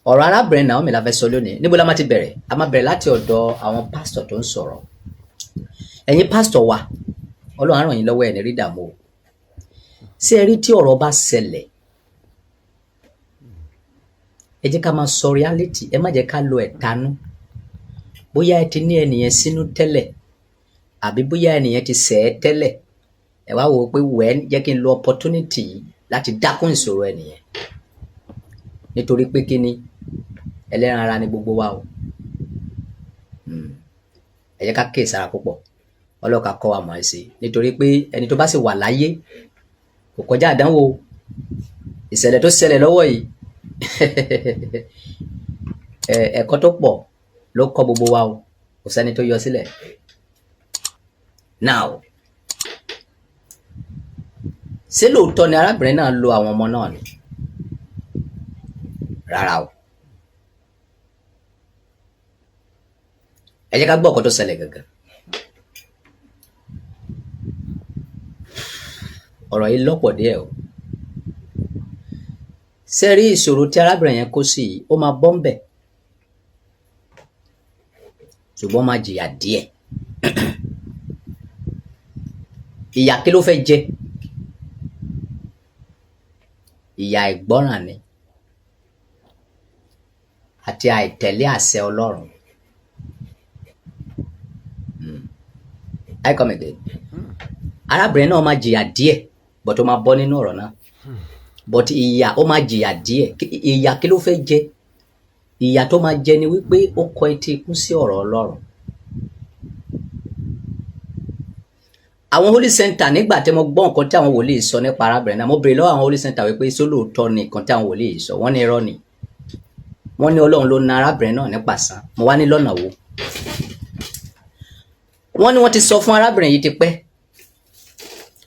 Ọ̀rọ̀ arábìnrin Naomi la fẹ́ sọ lónìí. Níbo la máa ti bẹ̀rẹ̀? A máa bẹ̀rẹ̀ láti ọ̀dọ̀ àwọn pásítọ̀ tó ń sọ̀rọ̀. Ẹ̀yin pásítọ̀ wa, Ọlọ́run á ràn yín lọ́wọ́, ẹ̀ ní rí dààmú o. Ṣé ẹ rí tí ọ̀rọ̀ bá ṣẹlẹ̀, ẹ jẹ́ ká máa sọ reality, ẹ má jẹ́ ká lo ẹ̀tanú. Bóyá ẹ ti ní ẹnìyẹn sínú tẹ́lẹ̀, àbí bóyá ẹnìyẹn ti ṣẹ̀ ẹ́ tẹ́lẹ̀, ẹ wá wò ó pé wẹ́ẹ́ jẹ́ kí n lo opportunity yìí láti dákún ìṣòro ẹnìyẹn. Nítorí pé kí ni, ẹlẹ́ran ara ni gbogbo wa o. Ẹ jẹ́ ká kíyèsára púpọ̀. Ọlọ́run ká kọ́ wa mọ̀ ẹ́ sí. Nítorí pé ẹni tó bá sì wà láyé kò kọjá àdánwò. Ìṣẹ̀lẹ̀ tó ṣẹlẹ̀ lọ́wọ́ yìí, ẹ̀kọ́ tó pọ̀ ló kọ́ gbogbo wa o. Kò sẹ́ni tó yọ sílẹ̀. Now, ṣé lóòótọ́ ni arábìnrin náà lo àwọn ọmọ náà ni? Rárá o. Ẹ jẹ́ ká gbọ́ ọ̀kan tó ṣẹlẹ̀ gangan. Ọ̀rọ̀ yìí lọ́pọ̀ díẹ̀ o. Ṣé rí ìṣòro tí arábìnrin yẹn kó sí yìí, ó máa bọ́ ńbẹ̀, ṣùgbọ́n ó máa jìyà díẹ̀. Ìyà kí ló fẹ́ jẹ? Ìyà àìgbọ́ràn ni àti àìtẹ̀lé àṣẹ Ọlọ́run. I come again. Arábìnrin náà máa jìyà díẹ̀, but ó máa bọ́ nínú ọ̀rọ̀ náà. But ìyà, ó máa jìyà díẹ̀. Ìyà kí ló fẹ́ jẹ? Ìyà tó máa jẹ ni wípé ó kọ etí ikún sí ọ̀rọ̀ Ọlọ́run. Àwọn Holy Center, nígbà tí mo gbọ́ nǹkan tí àwọn wòlíì sọ nípa arábìnrin náà, mo béèrè lọ́wọ́ àwọn Holy Center wípé ṣé lóòótọ́ ni nǹkan tí àwọn wòlíì sọ? Wọ́n ní irọ́ ni. Wọ́n ní Ọlọ́run ló na arábìnrin náà ní pàṣán. Mo wá ní lọ́nà wo? Wọ́n ní wọ́n ti sọ fún arábìnrin yìí tipẹ́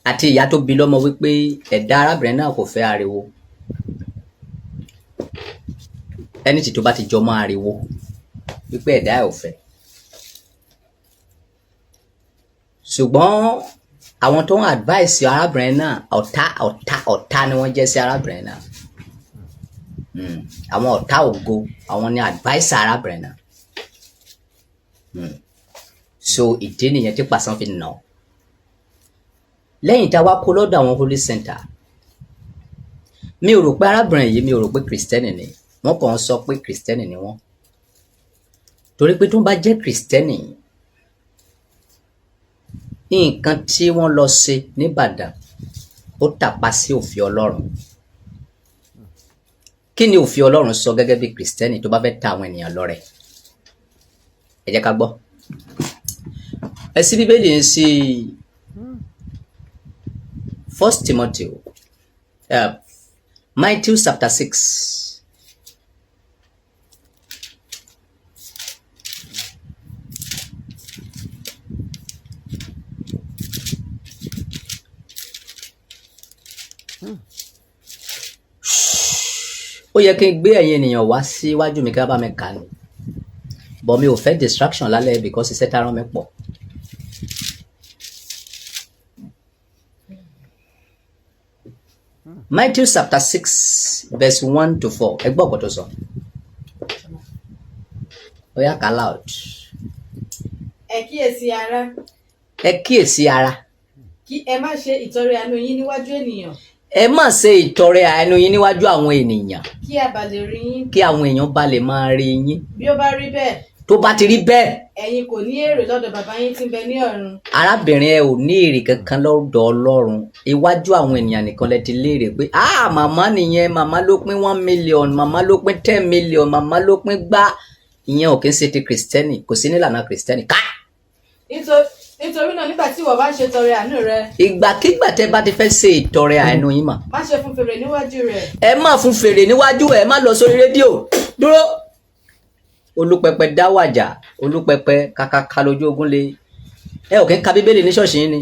àti ìyá tó bí lọ́mọ wípé ẹ̀dá arábìnrin náà kò fẹ́ ariwo. Ẹni tí tó bá ti jọ mọ́ ariwo, wípé ẹ̀dá ẹ̀ ò fẹ́. Ṣùgbọ́n àwọn tó ń advice arábìnrin náà, ọ̀tá ọ̀tá ọ̀tá ni wọ́n jẹ́ sí arábìnrin náà. Àwọn ọ̀tá ògo, àwọn ni advice arábìnrin náà. So ìdí nìyẹn tí pàṣán fi nà. Lẹ́yìn tá a wá kó lọ́dọ̀ àwọn Holy Center, mi ò rò pé arábìnrin yìí, mi ò rò pé Kristẹni ni. Wọ́n kàn ń sọ pé Kristẹni ni wọ́n. Torí pé tó bá jẹ́ Kristẹni, nǹkan tí wọ́n lọ ṣe n'Ìbàdàn ó tàpá sí òfin Ọlọ́run. Kí ni òfin Ọlọ́run sọ gẹ́gẹ́ bí Kristẹni tó bá fẹ́ ta àwọn ènìyàn lọ́rẹ? Ẹ jẹ́ ká gbọ́. Ẹ ṣí Bíbélì ń sí First Timothy, Matthew chapter 6. Ó yẹ kí n gbé ẹ̀yin ènìyàn wá síwájú mi kí wọ́n bá mi kà ní. But mi ò fẹ́ distraction lálẹ́ because iṣẹ́ tá rán mi pọ̀. Matthew chapter 6 verse 1 to 4. Ẹ gbọ́ ọ̀pọ̀ tó sọ. Ó yá, kà loud. Ẹ kíyèsí ara. Ẹ kíyèsí ara. Kí ẹ má ṣe ìtọrẹ àánú yín níwájú ènìyàn. Ẹ má ṣe ìtọrẹ àánú yín níwájú àwọn ènìyàn. Kí a bá lè rí yín. Kí àwọn èèyàn bá lè máa rí yín. Bí ó bá rí bẹ́ẹ̀, Tó bá ti rí bẹ́ẹ̀, ẹ̀yin kò ní èrè lọ́dọ̀ bàbá yín tí ń bẹ ní ọ̀run. Arábìnrin, ẹ ò ní èrè kankan lọ́dọ̀ Ọlọ́run. Iwájú àwọn ènìyàn nìkan lẹ ti léèrè pé, ah, màmá nìyẹn, màmá ló pín 1 million, màmá ló pín 10 million, màmá ló pín gbá. Ìyẹn ò kí ń ṣe ti Kìrìsìtẹ́nì, kò sí nílànà Kìrìsìtẹ́nì ká. Nítorí náà, nígbà tí ìwọ bá ń ṣe tọrẹ àánú rẹ, Ìgbàkigbà tẹ́ bá ti fẹ́ ṣe ìtọrẹ àánú yín mà, má ṣe fún fèrè níwájú rẹ. Ẹ má fún fèrè níwájú ẹ, má lọ sórí rédíò. Dúró. Olúpẹpẹ dáwàjà, olúpẹpẹ kàkàkà lójú ogun le. Ẹ ò kí ń ka Bíbélì ní ṣọ́ọ̀ṣì yín ni.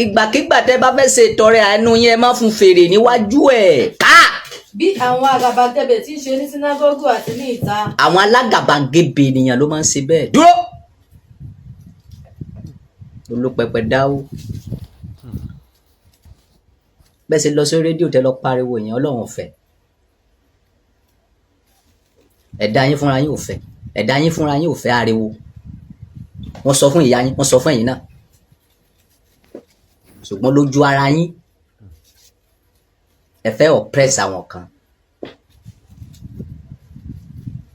Ìgbàkigbà tẹ́ bá fẹ́ ṣe ìtọrẹ àánú yín, ẹ má fún fèrè níwájú ẹ ká. Bí àwọn àgàbàgebè tí ń ṣe ní sínágọ́gù àti ní ìta. Àwọn alágàbàgebè ènìyàn ló máa ń ṣe bẹ́ẹ̀. Dúró. Olúpẹpẹ dáwó. Bẹ́ẹ̀ ṣe lọ sórí rédíò tẹ́ lọ pariwo yẹn, Ọlọ́run ò fẹ́. Ẹ̀dá yín fúnra yín ò fẹ́, ẹ̀dá yín fúnra yín ò fẹ́ ariwo. Wọ́n sọ fún ìyá yín, wọ́n sọ fún ẹ̀yin náà, ṣùgbọ́n lójú ara yín, ẹ fẹ́ oppress àwọn kan.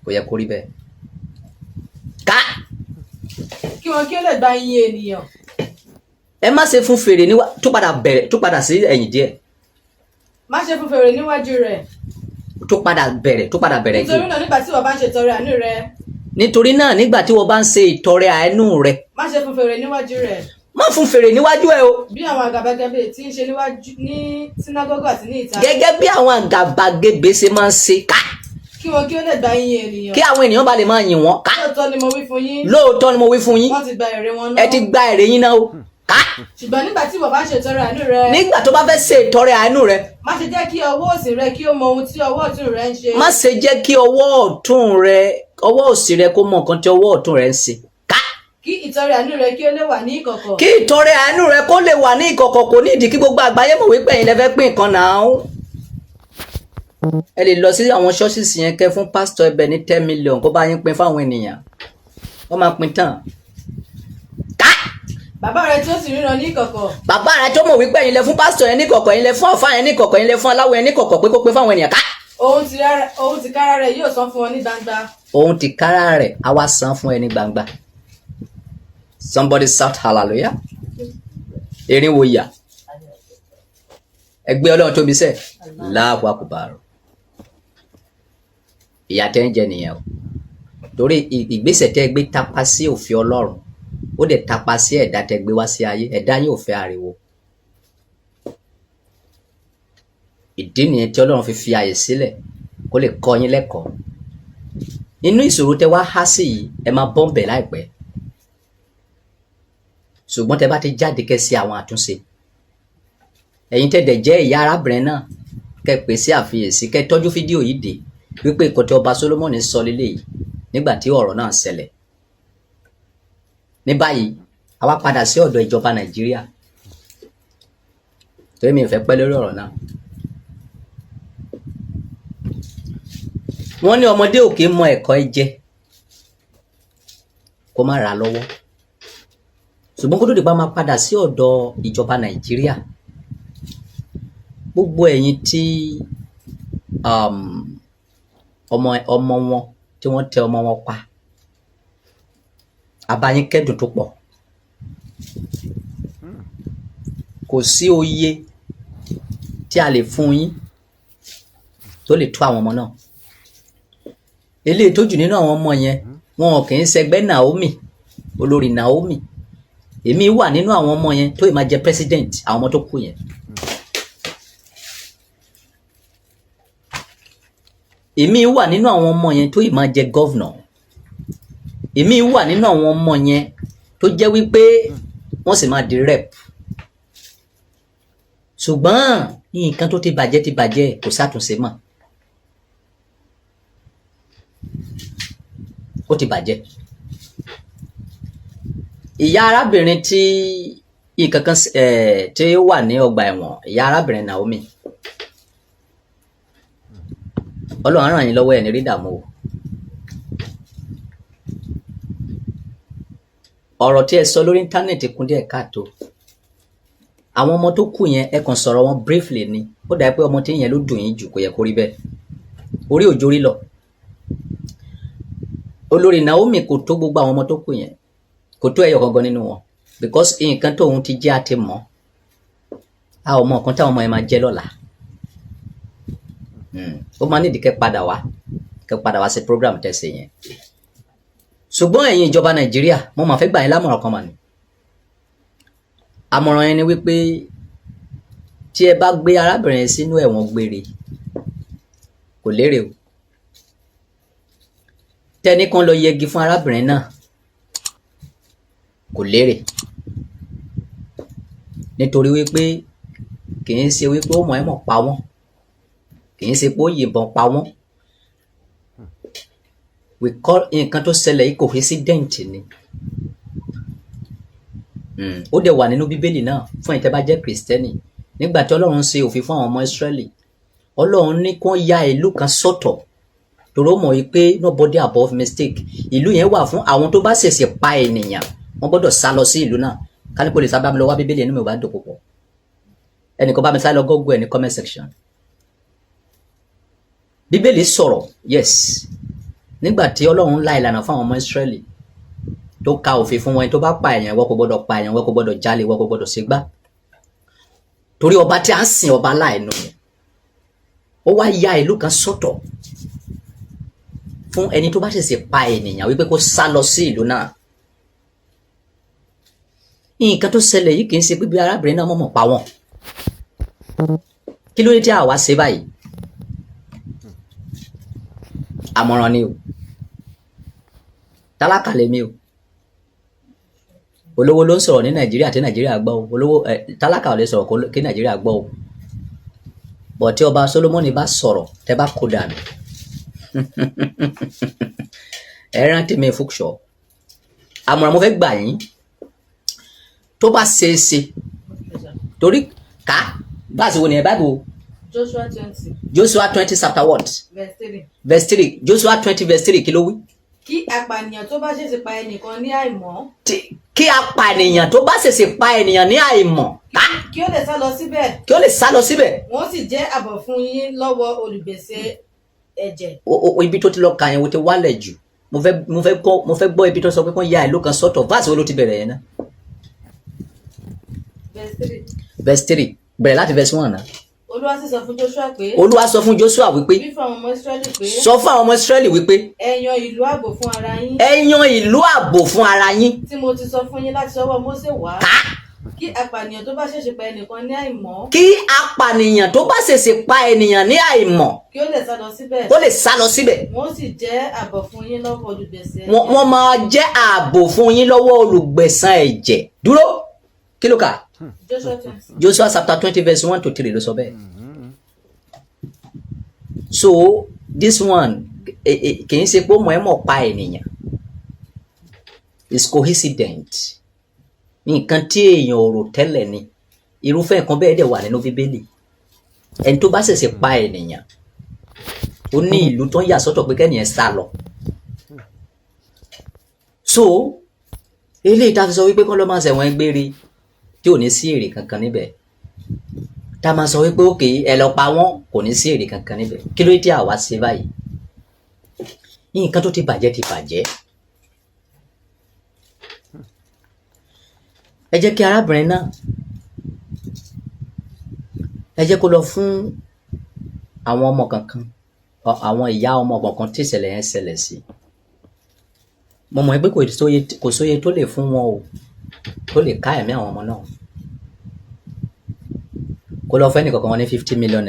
Kò yẹ kó rí bẹ́ẹ̀ ká. Kí wọn kí ó lè gba ìyìn ènìyàn. Ẹ má ṣe fún fèrè níwá tó padà bẹ̀rẹ̀, tó padà sí ẹ̀yìn díẹ̀. Má ṣe fún fèrè níwájú rẹ̀. Tó padà bẹ̀rẹ̀, tó padà bẹ̀rẹ̀. Nítorí náà, nígbà tí ìwọ bá ń ṣe ìtọrẹ àánú rẹ, Nítorí náà, nígbà tí wọ́n bá ń ṣe ìtọrẹ àánú rẹ, má ṣe fún fèrè níwájú rẹ̀. Má fún fèrè níwájú ẹ o. Bí àwọn àgàbàgebè tí ń ṣe níwájú ní sínágọ́gù àti ní ìta. Gẹ́gẹ́ bí àwọn àgàbàgebè ṣe máa ń ṣe ká. Kí wọn kí ó lè gba ìyìn ènìyàn. Kí àwọn ènìyàn bá lè máa yìn wọ́n ká. Lóòótọ́ ni mo wí fún yín. Lóòótọ́ ni mo wí fún yín. Wọ́n ti gba èrè wọn náà. Ẹ ti gba èrè yín náà o ká. Ṣùgbọ́n nígbà tí ìwọ bá ń ṣe ìtọrẹ àánú rẹ, Nígbà tó bá fẹ́ ṣe ìtọrẹ àánú rẹ, má ṣe jẹ́ kí ọwọ́ òsì rẹ kí ó mọ ohun tí ọwọ́ ọ̀tún rẹ ń ṣe. Má ṣe jẹ́ kí ọwọ́ ọ̀tún rẹ, ọwọ́ òsì rẹ kó mọ nǹkan tí ọwọ́ ọ̀tún rẹ ń ṣe ká. Kí ìtọrẹ àánú rẹ kí ó lè wà ní ìkọ̀kọ̀. Kí ìtọrẹ àánú rẹ kó lè wà ní ìkọ̀kọ̀. Kò ní ìdí kí gbogbo àgbáyé mọ̀ wípé ẹ̀yin lẹ fẹ́ pín nǹkan náà. Ẹ lè lọ sí àwọn ṣọ́ọ̀ṣì yẹn, kẹ́ fún pásítọ̀ ẹbẹ̀ ní 10 million kó bá yín pín fáwọn ènìyàn. Wọ́n máa pín tán ká. Bàbá rẹ tí ó sì ríran ní ìkọ̀kọ̀, Bàbá rẹ tó mọ̀ wípé ẹ̀yin lẹ fún pásítọ̀ yẹn ní kọ̀kọ̀, ẹ̀yin lẹ fún àfáà yẹn ní kọ̀kọ̀, ẹ̀yin lẹ fún aláwọ̀ yẹn ní kọ̀kọ̀ pé kó pín fáwọn ènìyàn ká. Òun tìkára rẹ̀ yóò san fún ọ ní gbangba. Òun tìkára rẹ̀ á wá san fún ẹ ní gbangba. Somebody shout hallelujah! Erin wo yà ẹgbẹ́ Ọlọ́run tóbi sẹ́ láàbù àkùbàrọ̀. Ìyà tẹ́ ń jẹ nìyẹn o, torí ìgbésẹ̀ tẹ́ gbé tapa sí òfin Ọlọ́run, ó dẹ̀ tapa sí ẹ̀dá tẹ́ gbé wá sí ayé. Ẹ̀dá yóò fẹ́ ariwo. Ìdí nìyẹn tí Ọlọ́run fi fi àyè sílẹ̀ kó lè kọ́ yín lẹ́kọ̀ọ́. Inú ìṣòro tẹ́ wá há sí yìí, ẹ máa bọ́ǹbẹ̀ láìpẹ́, ṣùgbọ́n tẹ́ bá ti jáde, kẹ́ sí àwọn àtúnṣe. Ẹ̀yin tẹ́ dẹ̀ jẹ́ ìyá arábìnrin náà, kẹ́ pè sí àfiyèsí, kẹ́ tọ́jú fídíò yìí dé wípé nǹkan tí ọba Solomoni sọ lélẹ́yìí nígbà tí ọ̀rọ̀ náà ṣẹlẹ̀. Ní báyìí, a wá padà sí ọ̀dọ̀ ìjọba Nàìjíríà, torí mi ò fẹ́ pẹ́ lórí ọ̀rọ̀ náà. Wọ́n ní ọmọdé ò kì í mọ ẹ̀kọ́ ẹ jẹ kó má ra lọ́wọ́. Ṣùgbọ́n kó tó di pa máa padà sí ọ̀dọ̀ ìjọba Nàìjíríà, gbogbo ẹ̀yin tí ọmọ ọmọ wọn tí wọ́n tẹ ọmọ wọn pa, a bá yín kẹ́dùn tó pọ̀. Kò sí oye tí a lè fún yín tó lè tó àwọn ọmọ náà. Eléyìí tó jù nínú àwọn ọmọ yẹn, wọn ò kì í ṣẹgbẹ́ Naomi, olórí Naomi. Èmi wà nínú àwọn ọmọ yẹn tó ì máa jẹ president, àwọn ọmọ tó kù yẹn. Èmi wà nínú àwọn ọmọ yẹn tó ì máa jẹ governor. Èmi wà nínú àwọn ọmọ yẹn tó jẹ́ wípé wọ́n sì máa di rep. Ṣùgbọ́n nǹkan tó ti bàjẹ́ ti bàjẹ́, kò sátúnṣe mọ́, ó ti bàjẹ́. Ìyá arábìnrin tí nǹkan kan tí ó wà ní ọgbà ẹ̀wọ̀n, ìyá arábìnrin Naomi, Ọlọ́run á ràn yín lọ́wọ́, ẹ̀ ní rí dààmú o. Ọ̀rọ̀ tí ẹ sọ lórí íńtánẹ́ẹ̀tì kún díẹ̀ káàtó. Àwọn ọmọ tó kù yẹn, ẹ kàn sọ̀rọ̀ wọn briefly ni. Ó dà pé ọmọ tí yẹn ló dùn yín jù. Kò yẹ kó rí bẹ́ẹ̀. Orí òjò rí lọ. Olórí Naomi kò tó gbogbo àwọn ọmọ tó kù yẹn, kò tó ẹyọ gangan nínú wọn, because nǹkan tóun ti jẹ́ àti mọ̀. A ò mọ nǹkan táwọn ọmọ yẹn máa jẹ́ lọ́la. Ó máa nídìí kẹ́ padà wá sí program tẹ̀sí yẹn. Ṣùgbọ́n ẹ̀yin ìjọba Nàìjíríà, mo máa fẹ́ gbà yín lámọ̀ràn kan mà ní. Àmọ̀ràn yẹn ni wípé tí ẹ bá gbé arábìnrin yẹn sínú ẹ̀wọ̀n gbére, kò lérè o. Tẹnì kan lọ yẹgi fún arábìnrin náà, kò lérè, nítorí wípé kì í ṣe wípé ó mọ̀ ẹ́ mọ̀ pa wọ́n, kì í ṣe pé ó yìnbọn pa wọ́n. We call nǹkan tó ṣẹlẹ̀ yìí coincident ni. Ó dẹ̀ wà nínú Bíbélì náà fún ẹ̀yin tẹ́ bá jẹ́ Kìrìsìtẹ́nì. Nígbà tí Ọlọ́run ṣe òfin fún àwọn ọmọ Ísírẹ́lì, Ọlọ́run ní kí wọ́n ya ìlú kan sọ́tọ̀. Torí Torí ó mọ̀ yìí pé nobody above mistake. Ìlú yẹn wà fún àwọn tó bá ṣẹ̀ṣẹ̀ pa ènìyàn, wọ́n gbọ́dọ̀ sá lọ sí ìlú náà. Kánípò lè sábà mi lọ wá Bíbélì, ẹnu mi ò bá dùn púpọ̀. Ẹnìkan bá mi sáré lọ Google ẹ̀ ní comment section. Bíbélì sọ̀rọ̀, yes, nígbà tí Ọlọ́run la ìlànà fún àwọn ọmọ Ísírẹ́lì, tó ka òfin fún wọn, tó bá pa èèyàn, ìwọ kò gbọ́dọ̀ pa èèyàn, ìwọ kò gbọ́dọ̀ jalè, ìwọ kò gbọ́dọ̀ ṣègbà, torí ọba tí a ń sìn, ọba láìnú ni. Ó wá ya ìlú kan sọ́tọ̀ fún ẹni tó bá ṣẹ̀ṣẹ̀ pa ènìyàn, wípé kó sá lọ sí ìlú náà. Nǹkan tó ṣẹlẹ̀ yìí, kì í ṣe pé bí arábìnrin náà mọ̀mọ̀ pa wọ́n. Kí ló dé tí a wá ṣe báyìí? Àmọ̀ràn ni o. Tálákà lèmi o, olówó ló ń sọ̀rọ̀ ní Nàìjíríà tí Nàìjíríà gbọ́ o. Olówó ẹ, tálákà ò lè sọ̀rọ̀ kí Nàìjíríà gbọ́ o. Bọ̀ tí ọba Solomoni bá sọ̀rọ̀, tẹ́ bá kó dànù, ẹ rántí mi. Fúkṣọ, àmọ̀ràn mo fẹ́ gbà yín, tó bá ṣeé ṣe, torí ká báàsì wo ni ẹ báàbò. Joshua 20. Joshua 20 chapter what? Verse 3. Verse 3. Joshua 20 verse 3, kí ló wí? Kí apànìyàn tó bá ṣèṣì pa ẹnìkan ní àìmọ̀, Kí apànìyàn tó bá ṣèṣì pa ènìyàn ní àìmọ̀ ká kí ó lè sá lọ síbẹ̀, kí ó lè sá lọ síbẹ̀. Wọ́n sì jẹ́ àbọ̀ fún yín lọ́wọ́ olùgbèsè ẹ̀jẹ̀. Ibi tó ti lọ kà yẹn, wo ti wálẹ̀ jù. Mo fẹ́ gbọ́ ibi tó sọ pé kán ya ìlú kan sọ́tọ̀. Verse wo ló ti bẹ̀rẹ̀ yẹn náà? Verse 3. Verse 3, bẹ̀rẹ̀ láti verse 1 náà. Olúwa sì sọ fún Joshua pé, Olúwa sọ fún Joshua wípé, wí fún àwọn ọmọ Ísírẹ́lì pé, sọ fún àwọn ọmọ Ísírẹ́lì wípé, ẹ yan ìlú ààbò fún ara yín, ẹ yan ìlú ààbò fún ara yín, tí mo ti sọ fún yín láti ọwọ́ Mósè wá, ká kí apànìyàn tó bá ṣèṣì pa ẹnìkan ní àìmọ̀, kí apànìyàn tó bá ṣèṣì pa ènìyàn ní àìmọ̀, kí ó lè sá lọ síbẹ̀, kó lè sá lọ síbẹ̀, wọ́n sì jẹ́ ààbò fún yín lọ́wọ́ olùgbèsè ẹ̀jẹ̀. Wọ́n máa jẹ́ ààbò fún yín lọ́wọ́ olùgbẹ̀san ẹ̀jẹ̀. Dúró, kí ló kà? Joshua 20. Joshua chapter 20 verse 1 to 3 ló sọ bẹ́ẹ̀. So this one, kì í ṣe pé ó mọ̀ ẹ́ mọ̀ pa ènìyàn. It's coincident, nǹkan tí èèyàn ò rò tẹ́lẹ̀ ni. Irúfẹ́ nǹkan bẹ́ẹ̀ dẹ̀ wà nínú Bíbélì. Ẹni tó bá ṣẹ̀ṣẹ̀ pa ènìyàn, ó ní ìlú tó ń yà sọ́tọ̀ pé kẹ́nìyàn sá lọ. So eléyìí tá a fi sọ wípé kọ́ ló máa ṣẹ̀wọ̀n gbére tí ò ní sí èrè kankan níbẹ̀, tá a máa sọ wípé òkè ẹ lọ pa wọ́n, kò ní sí èrè kankan níbẹ̀. Kí ló dé tí àwa ṣe báyìí? Nǹkan tó ti bàjẹ́ ti bàjẹ́. Ẹ jẹ́ kí arábìnrin náà, ẹ jẹ́ kó lọ fún àwọn ọmọ kankan, àwọn ìyá ọmọ kankan tí ìṣẹ̀lẹ̀ yẹn ṣẹlẹ̀ sí. Mo mọ̀ pé kò sóye tó lè fún wọn o tó lè ká ẹ̀mí àwọn ọmọ náà. Kó lọ fẹ́ nìkankan wọn ní ₦50 million,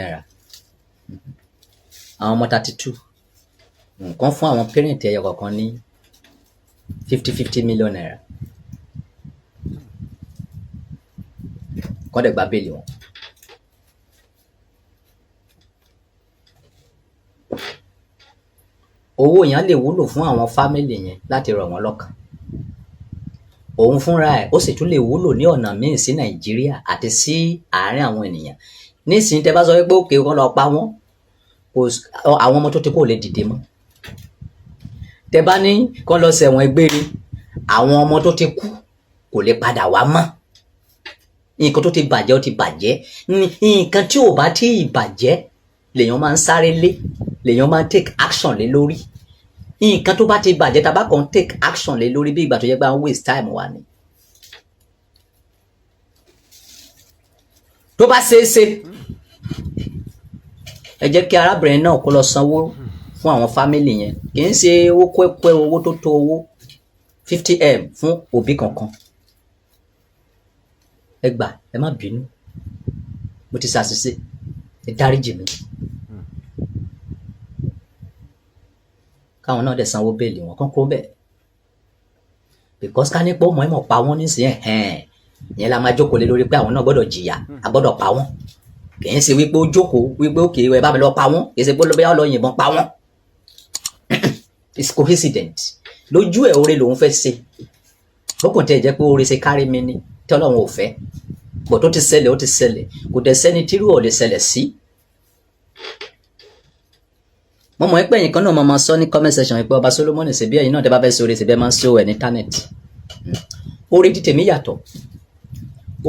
àwọn ọmọ 32, nǹkan fún àwọn parent ẹyọ kọ̀ọ̀kan ní ₦50-50 million, kọ́ dẹ̀ gba béèlì wọn. Owó yẹn lè wúlò fún àwọn family yẹn láti rọ̀ wọ́n lọ́kàn. Òun fúnra ẹ̀, ó sì tún lè wúlò ní ọ̀nà míì sí Nàìjíríà àti sí àárín àwọn ènìyàn. Nísìnyí, tẹ́ bá sọ pé òkè kọ́ lọ pa wọ́n, kò àwọn ọmọ tó ti kó lè dìde mọ́. Tẹ́ bá ní kọ́ lọ ṣẹ̀wọ̀n gbére, àwọn ọmọ tó ti kú kò lè padà wá mọ́. Nǹkan tó ti bàjẹ́, ó ti bàjẹ́. Nǹkan tí ò bá tí ì bàjẹ́ lèèyàn máa ń sáré lé, lèèyàn máa ń take action lé lórí. Nǹkan tó bá ti bàjẹ́, tá a bá kàn take action lé lórí, bí ìgbà tó yẹ pé à ń waste time wa ni. Tó bá ṣeé ṣe, ẹ jẹ́ kí arábìnrin náà kó lọ sanwó fún àwọn family yẹn. Kì í ṣe owó kẹ́kẹ́, owó tó tó owó 50M fún òbí kankan. Ẹ gbà, ẹ má bínú, mo ti ṣàṣìṣe, ẹ dáríjì mi. Káwọn náà dẹ̀ sanwó béèlì wọn, kán kó bẹ́ẹ̀, because ká ní pé ó mọ̀ ẹ́ mọ̀ pa wọ́n nísìnyí, ẹ̀hẹ́n, ìyẹn la máa jókòó lé lórí pé àwọn náà gbọ́dọ̀ jìyà, a gbọ́dọ̀ pa wọ́n. Kì í ṣe wípé ó jókòó wípé òkè ẹ bá mi lọ pa wọ́n, kì í ṣe pé bóyá ó lọ yìnbọn pa wọ́n. It's coincident lójú ẹ̀. Oore lòun fẹ́ ṣe, ó kàn tẹ́ ẹ jẹ́ pé oore ṣe kárí mi ni tí Ọlọ́run ò fẹ́ bọ̀. Tó ti ṣẹlẹ̀, ó ti ṣẹlẹ̀. Kò dẹ̀ sẹ́ni tírú ọ̀ lè ṣẹlẹ̀ sí. Mo mọ̀ pé ẹ̀yin kan náà máa sọ ní comment section pé Ọba Solomoni, ṣebí ẹ̀yin náà tẹ́ bá fẹ́ sóore, ṣebí ẹ máa ń sọ ẹ̀ ní internet. Oore tí tèmi yàtọ̀.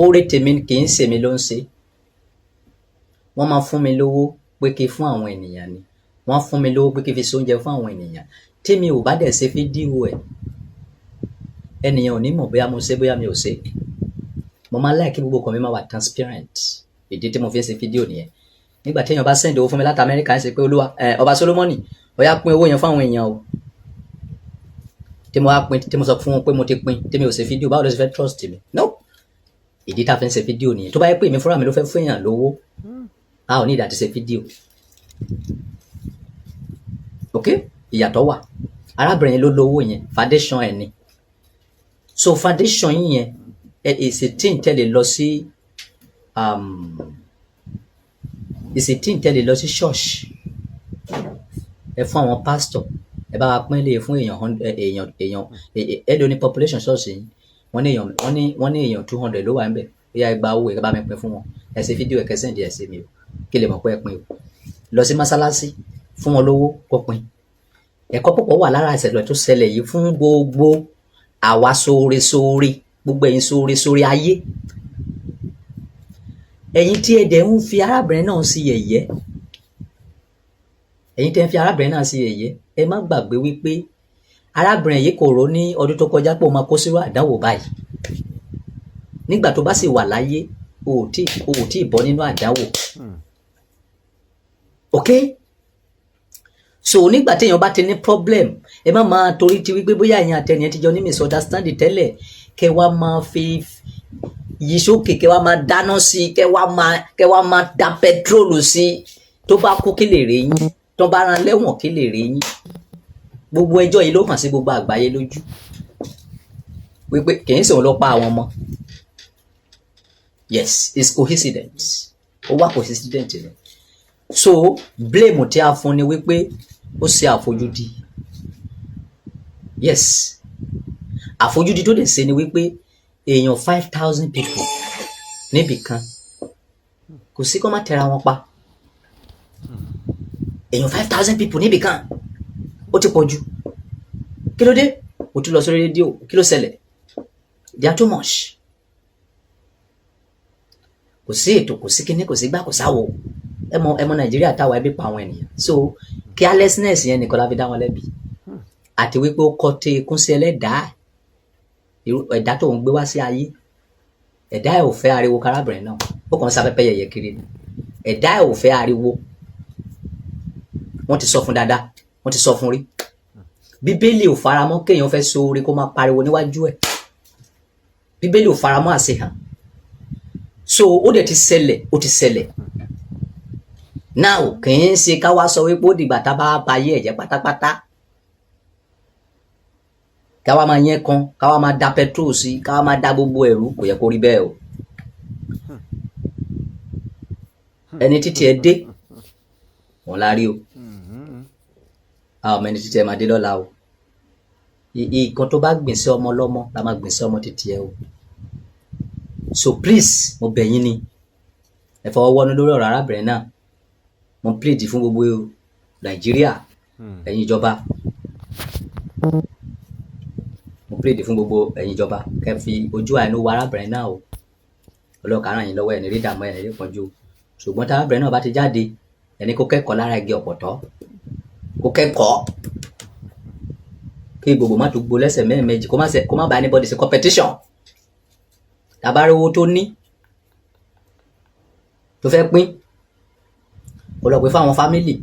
Oore tèmi kì í ṣèmi ló ń ṣe. Wọ́n máa fún mi lówó pé kí fún àwọn ènìyàn ni. Wọ́n fún mi lówó pé kí fi ṣe oúnjẹ fún àwọn ènìyàn. Tí mi ò bá dẹ̀ ṣe fídíò ẹ̀, ẹnìyàn ò ní mọ̀ bóyá mo ṣe, bóyá mi ò ṣe. Mo máa ń like kí gbogbo nǹkan mi máa wà transparent. Ìdí tí mo fi ń ṣe fídíò nìyẹn. Nígbà téèyàn bá send owó fún mi láti Amẹ́ríkà, ń ṣe pé, "Olúwa ẹ, Ọba Solomoni, ó yá, pín owó yẹn fún àwọn èèyàn o," tí mo wá pín, tí mo sọ fún wọn pé mo ti pín, tí mi ò ṣe fídíò, báwo ló ṣe fẹ́ trust mi? No. Ìdí tá a fi ń ṣe fídíò nìyẹn. Tó bá yẹ pé èmi fúnra mi ló fẹ́ fún èèyàn lówó, a ò ní ìdá ti ṣe fídíò. Ok, ìyàtọ̀ wà. Arábìnrin ló lówó yẹn, foundation ẹ̀ ni. So foundation yìí yẹn ẹ èsì tí ń tẹ̀lé lọ sí èsì tí ń tẹ̀lé lọ sí church, ẹ fún àwọn pastor, ẹ bá wa pín lè fún èèyàn èèyàn ẹ ló ní population church yìí. Wọ́n ní èèyàn 200 ló wà níbẹ̀. Bóyá ẹ gba owó, ẹ bá mi pín fún wọn. Ẹ ṣe fídíò, ẹ kẹ́ send ẹ sí mi o, kí lè mọ̀ pé ẹ pín o. Lọ sí mọ́sálásí, fún wọn lówó kó pín. Ẹ̀kọ́ púpọ̀ wà lára ìṣẹ̀lẹ̀ tó ṣẹlẹ̀ yìí fún gbogbo àwa sóore sóore, gbogbo ẹ̀yin sóore sóore ayé, ẹ̀yin tí ẹ dẹ̀ ń fi arábìnrin náà sí yẹ̀yẹ́. Ẹ̀yin tẹ́ ń fi arábìnrin náà sí yẹ̀yẹ́, ẹ má gbàgbé wípé arábìnrin yìí kò rò ní ọdún tó kọjá pé ó máa kó sírò àdánwò báyìí. Nígbà tó bá sì wà láyé, o ò tí bọ́ nínú àdánwò. Ok, so nígbà téèyàn bá ti ní problem, ẹ má máa torí ti wípé bóyá ẹ̀yin àtẹnìyẹn ti jọ ní misunderstanding tẹ́lẹ̀, kẹ́ wá máa fi yí sókè, kẹ́ wá máa dáná sí i, kẹ́ wá máa da petrol sí i. Tó bá kú, kí lè rè yín? Tó bá ran lẹ́wọ̀n, kí lè rè yín? Gbogbo ẹjọ́ yìí ló hàn sí gbogbo àgbáyé lójú wípé kì í sòun ló pa àwọn ọmọ. Yes, it's coincidence. Ó wá coincident ni. So blame tí a fún ni wípé ó ṣe àfojúdi. Yes, àfojúdi tó dẹ̀ ṣe ni wípé èèyàn 5,000 people níbì kan, kò sí kó má tẹra wọn pa. Èèyàn 5,000 people níbì kan, ó ti pọ̀ jù. Kí ló dé? Mo tún lọ sórí rédíò. Kí ló ṣẹlẹ̀? They are too much. Kò sí ètò, kò sí kíní, kò sí gbá, kò sáwo. Ẹ mọ Nàìjíríà táwa, ẹbí pa àwọn ènìyàn. So carelessness yẹn nìkan la fi dá wọn lẹ́bi, àti wípé ó kọ́ tí ikún sí ẹlẹ́dàá irú ẹ̀dá tó ń gbé wá sí ayé. Ẹ̀dá ẹ̀ ò fẹ́ ariwo. Karábìnrin náà, ó kàn ń sáfẹ́fẹ́ yẹ̀yẹ́ kiri ni. Ẹ̀dá ẹ̀ ò fẹ́ ariwo. Wọ́n ti sọ fún dáadáa, wọ́n ti sọ fún rí. Bíbélì ò faramọ́ kéèyàn fẹ́ ṣoore kó máa pariwo níwájú ẹ̀. Bíbélì ò faramọ́ àṣehàn. So ó dẹ̀ ti ṣẹlẹ̀, ó ti ṣẹlẹ̀. Now, kì í ṣe ká wá sọ wípé ó dìgbà tá a bá ba ayé ẹ̀ jẹ́ pátápátá, ká wá máa yẹn kan, ká wá máa da petrol sí, ká wá máa da gbogbo ẹ̀rú. Kò yẹ kó rí bẹ́ẹ̀ o. Ẹni títí ẹ dé òun la rí o. A ò mẹni títí ẹ máa dé lọ́la o. Ìkan tó bá gbìn sí ọmọ lọ́mọ la máa gbìn sí ọmọ títí ẹ o. So please, mo bẹ̀ yín ni, ẹ fọwọ́ wọ́nú lórí ọ̀rọ̀ arábìnrin náà. Mo plead fún gbogbo Nàìjíríà, ẹ̀yin ìjọba. Mo plead fún gbogbo ẹ̀yin ìjọba, kẹ́ fi ojú àánú wo arábìnrin náà o. Ọlọ́run á ràn yín lọ́wọ́, ẹ̀ ní rí ìdààmú, ẹ̀ ní rí ìpọ́njú. Ṣùgbọ́n tí arábìnrin náà bá ti jáde, ẹni kó kẹ́kọ̀ọ́ lára igi ọ̀pọ̀tọ́, kó kẹ́kọ̀ọ́ kí gbogbo má tún gbó lẹ́sẹ̀ mẹ́ẹ̀mejì, kó má bá anybody ṣe competition. Tàbá rí owó tó ní tó fẹ́ pín, kó lọ pé fáwọn family.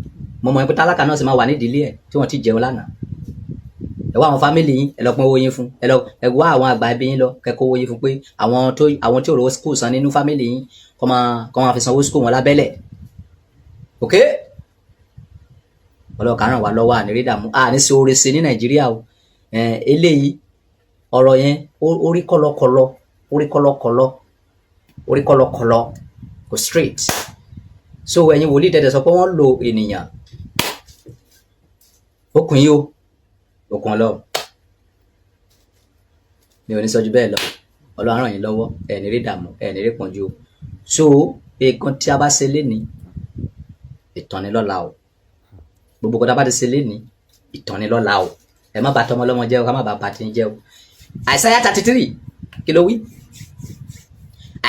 Mo mọ̀ pé tálákà náà sì máa wà nídìílé ẹ̀ tí wọ́n ti jẹun lánàá. Ẹ wá àwọn family yín, ẹ lọ pín owó yín fún. Ẹ lọ, ẹ wá àwọn àgbà ẹbí yín lọ, kẹ́ kó owó yín fún, pé àwọn tí ò rówó school san nínú family yín, kó máa fi sanwó school wọn lábẹ́lẹ̀. Ok, ọlọ́ọ̀ká ràn wá lọ́wọ́. Àní rí dààmú, àní sí oore ṣe ní Nàìjíríà o. Eléyìí ọ̀rọ̀ yẹn, ó rí kọ́lọ́kọ́lọ́, ó rí kọ́lọ́kọ́lọ́, ó rí kọ́lọ́kọ́lọ́, kò straight. So ẹ̀yin wòlíì tẹ̀tẹ̀ sọ pé wọ́n lo ènìyàn, okùn yìí o, okùn Ọlọ́run mi ò ní sọ ju bẹ́ẹ̀ lọ. Ọlọ́run ràn yín lọ́wọ́, ẹ̀ ní rí dààmú, ẹ̀ ní rí pọ́njú o. So nǹkan tí a bá ṣe lénìí, ìtàn ni lọ́la o. Gbogbo kọ́tà bá ti ṣe lénìí, ìtàn ni lọ́la o. Ẹ má bà tọmọ ọlọ́mọ jẹ́ o, ká má bà tí ń jẹ́ o. Isaiah 33, kí ló wí?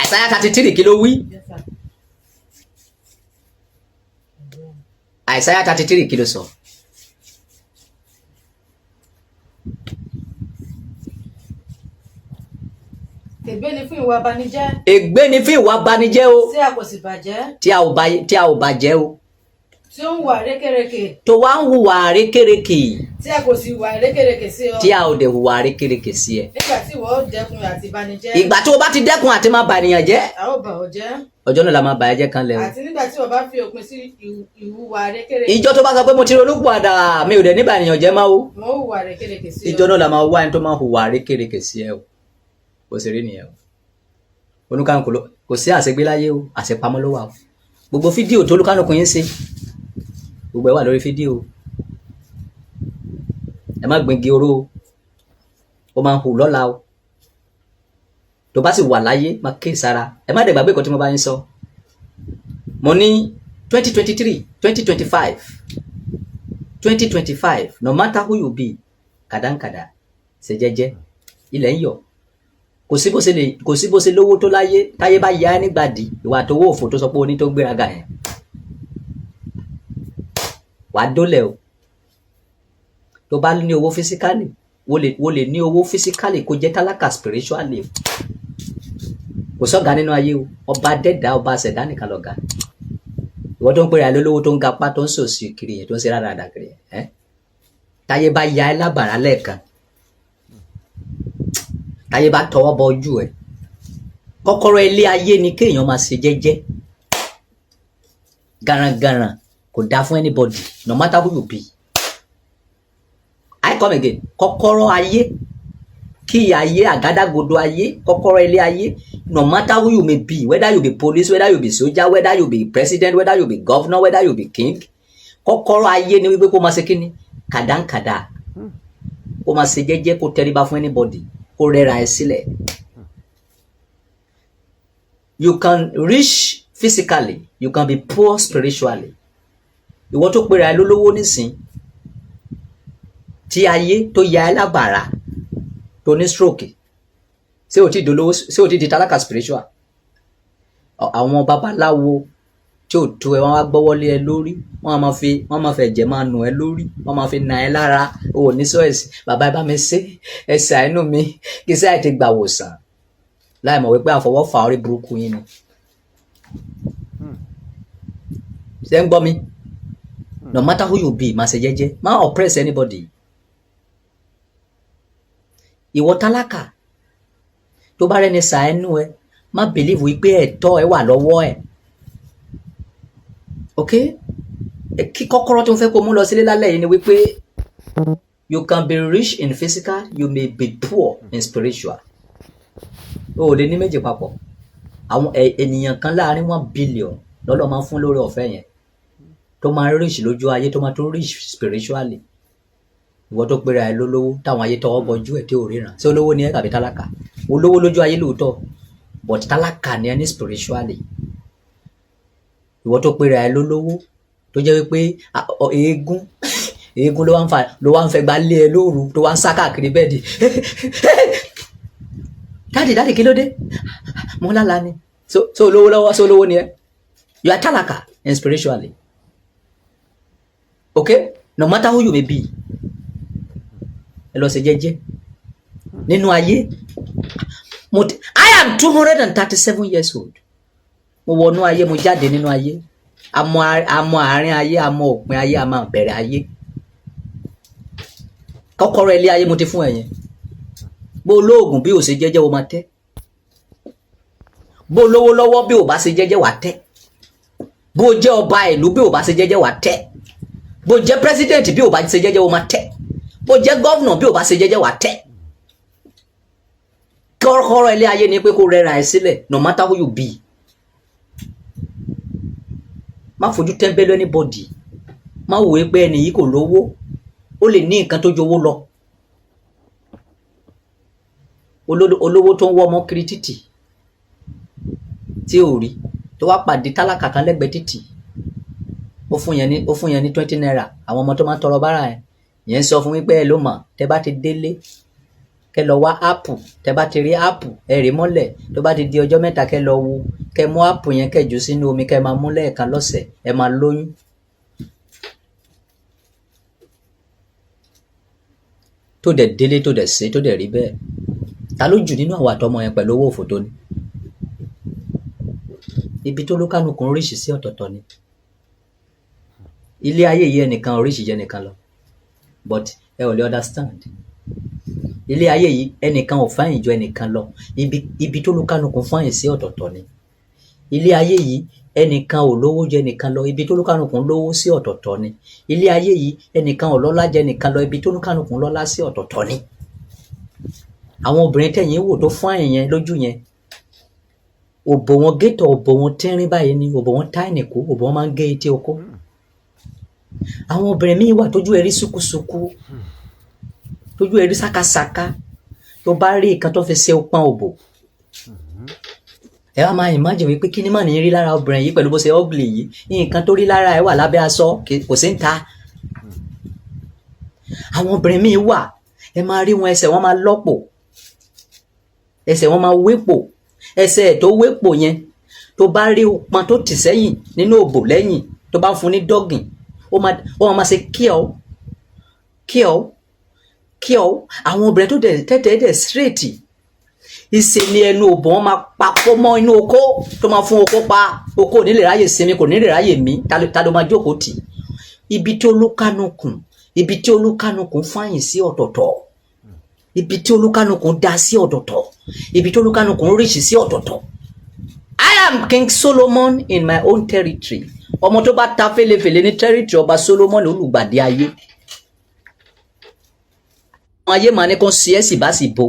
Isaiah 33, kí ló wí? Yes, sir. Isaiah 33, kí ló sọ? Ègbé ni fún ìwà abanijẹ́ Ègbé ni fún ìwà abanijẹ́ o, tí a kò sì bàjẹ́, tí a ò bàjẹ́ o, tí ó ń hùwà rékèrèkè, tó wá ń hùwà rékèrèkè, tí a kò sì hùwà rékèrèkè sí ọ, tí a ò dẹ̀ hùwà rékèrèkè sí ẹ. Nígbà tí ìwọ ó dẹ́kun àti banijẹ́, Ìgbà tó o bá ti dẹ́kun àti máa bà ènìyàn jẹ́, a ó bà ọ́ jẹ́. Ọjọ́ náà la máa bà ẹ́ jẹ́ kan lẹ̀ o. Àti nígbà tí ìwọ bá fi òpin sí ìhùwà rékèrèkè, Ìjọ tó bá sọ pé mo ti ronú padà, mi ò dẹ̀ ní bà ènìyàn jẹ́ máa o, wọn ó hùwà rékèrèkè sí ọ. Ìjọ náà la máa wá ẹni tó máa hùwà rékèrèkè sí ẹ o. Bó ṣe rí nìyẹn o. Olúkálùkù ló kò sí àṣegbé láyé o, àṣepamọ́ ló wà o. Gbogbo fídíò tó olúkálùkù yín ṣe, gbogbo ẹ wà lórí fídíò. Ẹ má gbingi oró o, ó máa ń hù lọ́la o. Tó bá sì wà láyé, máa ké sára. Ẹ má dẹ̀ gbàgbé nǹkan tí mo bá yín sọ. Mo ní 2023, 2025, 2025, no matter who you be, kàdánkàdá, ṣe jẹ́jẹ́, ilẹ̀ ń yọ̀. Kò sí bó ṣe lówó tó láyé, táyé bá yá ẹ nígbàdí, ìwà àtọwọ́ òfò tó sọ pé o ní tó gbéraga yẹn, wàá dólẹ̀ o. Tó bá ní owó physically, wo lè ní owó physically, kó jẹ́ tálákà spiritually o. Kò sọ́gà nínú ayé o. Ọba dẹ́dà, ọba ṣẹ̀dá nìkan lọ̀gá. Ìwọ tó ń pèrè àlólówó, tó ń gapá, tó ń sòsì kiri yẹn, tó ń ṣe rádaràdà kiri yẹn, ẹ́ táyé bá ya ẹ́ lábàrá lẹ́ẹ̀kan, táyé bá tọwọ́ bọ ojú ẹ̀. Kọ́kọ́rọ́ ilé ayé ni kéèyàn máa ṣe jẹ́jẹ́. Garangaran kò dáa fún anybody, no matter who you be. I come again. Kọ́kọ́rọ́ ayé, kí ayé, àgádágodo ayé, kọ́kọ́rọ́ ilé ayé, no matter who you may be, whether you be police, whether you be soldier, whether you be president, whether you be governor, whether you be king, kọ́kọ́rọ́ ayé ni wípé kó máa ṣe kíni? Kàdánkàdá, kó máa ṣe jẹ́jẹ́, kó tẹríba fún anybody, kó rẹ́ra ẹ sílẹ̀. You can rich physically, you can be poor spiritually. Ìwọ tó pera ẹ lólówó nísìn, tí ayé tó ya ẹ lábàrá, tó ní stroke, ṣé o ti dolówó? Ṣé o ti di tálákà spiritual? Àwọn babaláwo tí ò tó ẹ, wọ́n wá gbọ́wọ́lé ẹ lórí, wọ́n máa fẹ́ ẹ̀jẹ̀ máa nù ẹ lórí, wọ́n máa fi nà ẹ lára. O ò ní sọ́ọ̀sì. Bàbá, ẹ bá mi ṣe, ẹ ṣàánú mi, kí sáà ti gbà wòsàn, láì mọ̀ wípé àfọwọ́fà orí burúkú yín ni. Ṣé ń gbọ́ mi? No matter who you be, máa ṣe jẹ́jẹ́, má oppress anybody. Ìwọ tálákà tó bá rẹ́ni ṣàánú ẹ, má believe wípé ẹ̀tọ́ ẹ wà lọ́wọ́ ẹ̀. Ok, kí kọ́kọ́rọ́ tó ń fẹ́ kó mú lọ sílé lálẹ́ yìí ni wípé you can be rich in physical, you may be poor in spiritual. O ò lè ní méjì papọ̀. Àwọn ènìyàn kan láàrin 1 billion lọ́lọ́ máa ń fún lórí ọ̀fẹ́ yẹn, tó máa rich lójú ayé, tó máa tó rich spiritually. Ìwọ tó pera ẹ lólówó, táwọn ayé tọwọ́ bọjú ẹ tí ò ríran, ṣé olówó ni ẹ tàbí tálákà? Olówó lójú ayé lóòótọ́, but tálákà ni ẹ ní spiritually. Ìwọ tó pera ẹ lólówó, tó jẹ́ wípé eégún eégún ló wá ń fa, ló wá ń fẹ́ gba lé ẹ lóru, tó wá ń sá káàkiri bed. "Daddy, daddy, kí ló dé?" "Mo lálàá ni." So olówó lọ́wọ́, so olówó ni ẹ? You are tálákà and spiritually. Okay, no matter who you may be, ẹ lọ ṣe jẹ́jẹ́ nínú ayé. Mo ti I am 237 years old. Mo wọnú ayé, mo jáde nínú ayé. Àmọ́ àárín ayé, àmọ́ òpin ayé, àmọ́ bẹ̀rẹ̀ ayé. Kọ́kọ́rọ́ ilé ayé mo ti fún ẹ yẹn. Bó olóògùn, bí ò ṣe jẹ́jẹ́, o máa tẹ́. Bó lówó lọ́wọ́, bí ò bá ṣe jẹ́jẹ́, wà tẹ́. Bó jẹ́ ọba ìlú, bí ò bá ṣe jẹ́jẹ́, wà tẹ́. Bó jẹ́ president, bí ò bá ṣe jẹ́jẹ́, o máa tẹ́. Bó jẹ́ governor, bí ò bá ṣe jẹ́jẹ́, wà tẹ́. Kọ́kọ́rọ́ ilé ayé ni pé kó rẹra ẹ sílẹ̀, no matter who you be. Má fojú tẹ́ńbẹ́lú anybody. Má wò ó pé ẹni yìí kò lówó. Ó lè ní nǹkan tó jowó lọ. Olówó tó ń wọ́ ọmọ kiri títì tí ò rí, tó wá pàdé tálákà kan lẹ́gbẹ̀ẹ́ títì. Ó fún yẹn ní ₦20. Àwọn ọmọ tó máa ń tọrọ bárà yẹn, yẹn sọ fún wípé ẹ ló mọ̀, tẹ bá ti délé, kẹ lọ wá apple. Tẹ bá ti rí apple, ẹ rè mọ́lẹ̀. Tó bá ti di ọjọ́ 3, kẹ lọ wo, kẹ mú apple yẹn, kẹ jù sínú omi, kẹ máa mú lẹ́ẹ̀kan lọ́sẹ̀, ẹ máa lóyún. Tó dẹ̀ délé, tó dẹ̀ ṣe, tó dẹ̀ rí bẹ́ẹ̀, ta ló jù nínú àwọn àtọmọ yẹn pẹ̀lú owó òfò tó ní? Ibi tó lókàlùkù ń ríṣì sí ọ̀tọ̀ọ̀tọ̀ ni. Ilé ayé yìí, ẹnìkan oríṣìí jẹ́ ẹnìkan lọ, but ẹ ò lè understand. Ilé ayé yìí, ẹnìkan ò fine ju ẹnìkan lọ. Ibi tó lókàlùkù fine sí ọ̀tọ̀ọ̀tọ̀ ni. Ilé ayé yìí, ẹnìkan ò lówó ju ẹnìkan lọ. Ibi tó lókàlùkù lówó sí ọ̀tọ̀ọ̀tọ̀ ni. Ilé ayé yìí, ẹnìkan ò lọ́lá jẹ ẹnìkan lọ. Ibi tó lókàlùkù lọ́lá sí ọ̀tọ̀ọ̀tọ̀ ni. Àwọn obìnrin tẹ̀yìn wò tó fine yẹn lójú yẹn, òbò wọn gétò, òbò wọn tínrín báyìí ni, òbò wọn tiny kú, òbò wọn máa ń gé etí okó. Àwọn obìnrin míì wà tójú ẹ rí ṣùkúṣùkú, tójú ẹ rí sákàsáká. Tó bá rí nǹkan tó fi ṣe pọ́n òbò, ẹ wá máa imagine wípé kí ni mà ní rí lára obìnrin yìí pẹ̀lú bó ṣe ugly yìí. Nǹkan tó rí lára ẹ wà lábẹ́ aṣọ, kò sí ń ta. Àwọn obìnrin míì wà, ẹ máa rí wọn, ẹsẹ̀ wọn máa lọ́pọ̀, ẹsẹ̀ wọn máa wépò. Ẹsẹ̀ tó wépò yẹn, tó bá rí pọn tó tì sẹ́yìn nínú òbò lẹ́yìn, tó bá fún ní doggy, ó máa ṣe kíọ̀ kíọ̀ kíọ̀. Àwọn obìnrin tó dẹ̀ tẹ́tẹ́ dẹ̀ straight, ìṣe ni ẹnu òbò wọn máa papọ̀ mọ́ inú okó, tó máa fún okó pa. Okó ò ní lè ráyè sinmi, kò ní lè ráyè mí. Ta ló máa jókòó tì? Ibi tí olúkánukùn fine sí ọ̀tọ̀ọ̀tọ̀, ibi tí olúkánukùn dá sí ọ̀tọ̀ọ̀tọ̀, ibi tí olúkánukùn ríṣì sí ọ̀tọ̀ọ̀tọ̀. I am King Solomon in my own territory. Ọmọ tó bá ta fèlèfèlè ní territory ọba Solomon olùgbàdì ayé, àwọn ayé màá ní kó ṣe é sì bá sì bo.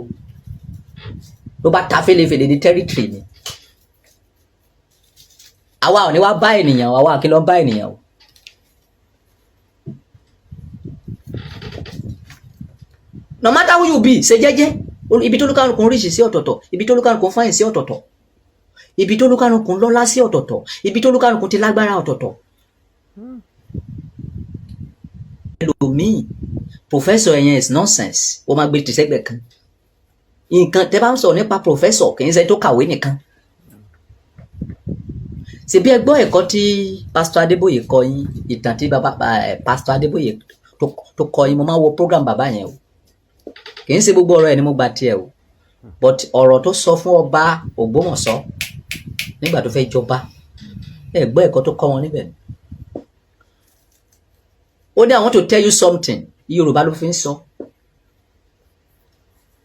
Ló bá ta fèlèfèlè ní territory ni, àwa ò ní wá bá ènìyàn, àwa kí ló ń bá ènìyàn o. No matter who you be, ṣe jẹ́jẹ́. Ibi tó lúkàlùkù ń ríṣì sí ọ̀tọ̀ọ̀tọ̀, ibi tó lúkàlùkù ń fine sí ọ̀tọ̀ọ̀tọ̀, ibi tó lúkàlùkù ń lọ́lá sí ọ̀tọ̀ọ̀tọ̀, ibi tó lúkàlùkù ti lágbára ọ̀tọ̀ọ̀tọ̀. Ẹlòmíì, professor yẹn is nonsense, ó máa gbé tìṣẹ́gbẹ̀ kan. Nǹkan tẹ́ bá ń sọ̀rọ̀ nípa professor, kì í ṣe tó kàwé nìkan. Ṣebí ẹ gbọ́ ẹ̀kọ́ tí Pastor Adébóyè kọ́ yín, ìtàn tí bàbá Pastor Adébóyè tó kọ́ yín. Mo máa ń wo program bàbá yẹn o. Kì í ṣe gbogbo ọ̀rọ̀ ẹ̀ ni mo gba tiẹ̀ o, but ọ̀rọ̀ tó sọ fún ọba Ògbómọ̀ṣọ́ nígbà tó fẹ́ jọba, ẹ gbọ́ ẹ̀kọ́ tó kọ́ wọn níbẹ̀. Ó ní, "I want to tell you something." Yorùbá ló fi ń sọ.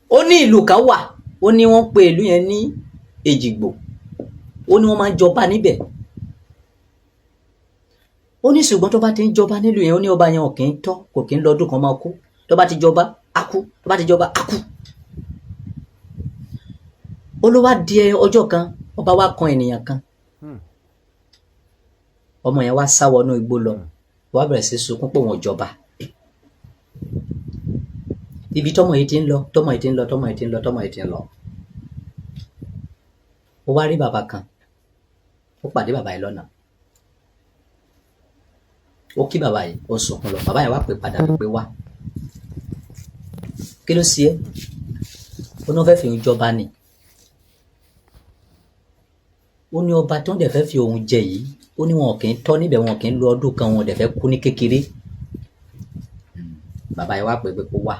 Ó ní ìlú kan wà, ó ní wọ́n pe ìlú yẹn ní Èjìgbò. Ó ní wọ́n máa ń jọba níbẹ̀. Ó ní ṣùgbọ́n tó bá ti ń jọba nílùú yẹn, ó ní ọba yẹn ò kì í tọ́, kò kì í lọ́dún kan, máa kú. Tó bá ti jọba, á kú. Tó bá ti jọba, á kú. Ó ló wá di ọjọ́ kan, ọba wa kan ènìyàn kan. Ọmọ yẹn wá sá wọnú igbó lọ, wá bẹ̀rẹ̀ sí sunkún pé òun ò jọba. Ibi tọ́mọ yìí ti ń lọ, tọ́mọ yìí ti ń lọ, tọ́mọ yìí ti ń lọ, tọ́mọ yìí ti ń lọ, ó wá rí bàbá kan. Ó pàdé bàbá yìí lọ́nà, ó kí bàbá yìí, ó sunkún lọ. Bàbá yẹn wá pè padà pé, "Wá, kí ló ṣe é?" Ó ní wọ́n fẹ́ fi òun jọba ni. Ó ní ọba tó ń dẹ̀ fẹ́ fi òun jẹ yìí, ó ní wọn kì í tọ́ níbẹ̀, wọn kì í lo ọdún kan, wọn dẹ̀ fẹ́ kú ní kékeré. Bàbá yẹn wá pè pé kó wá.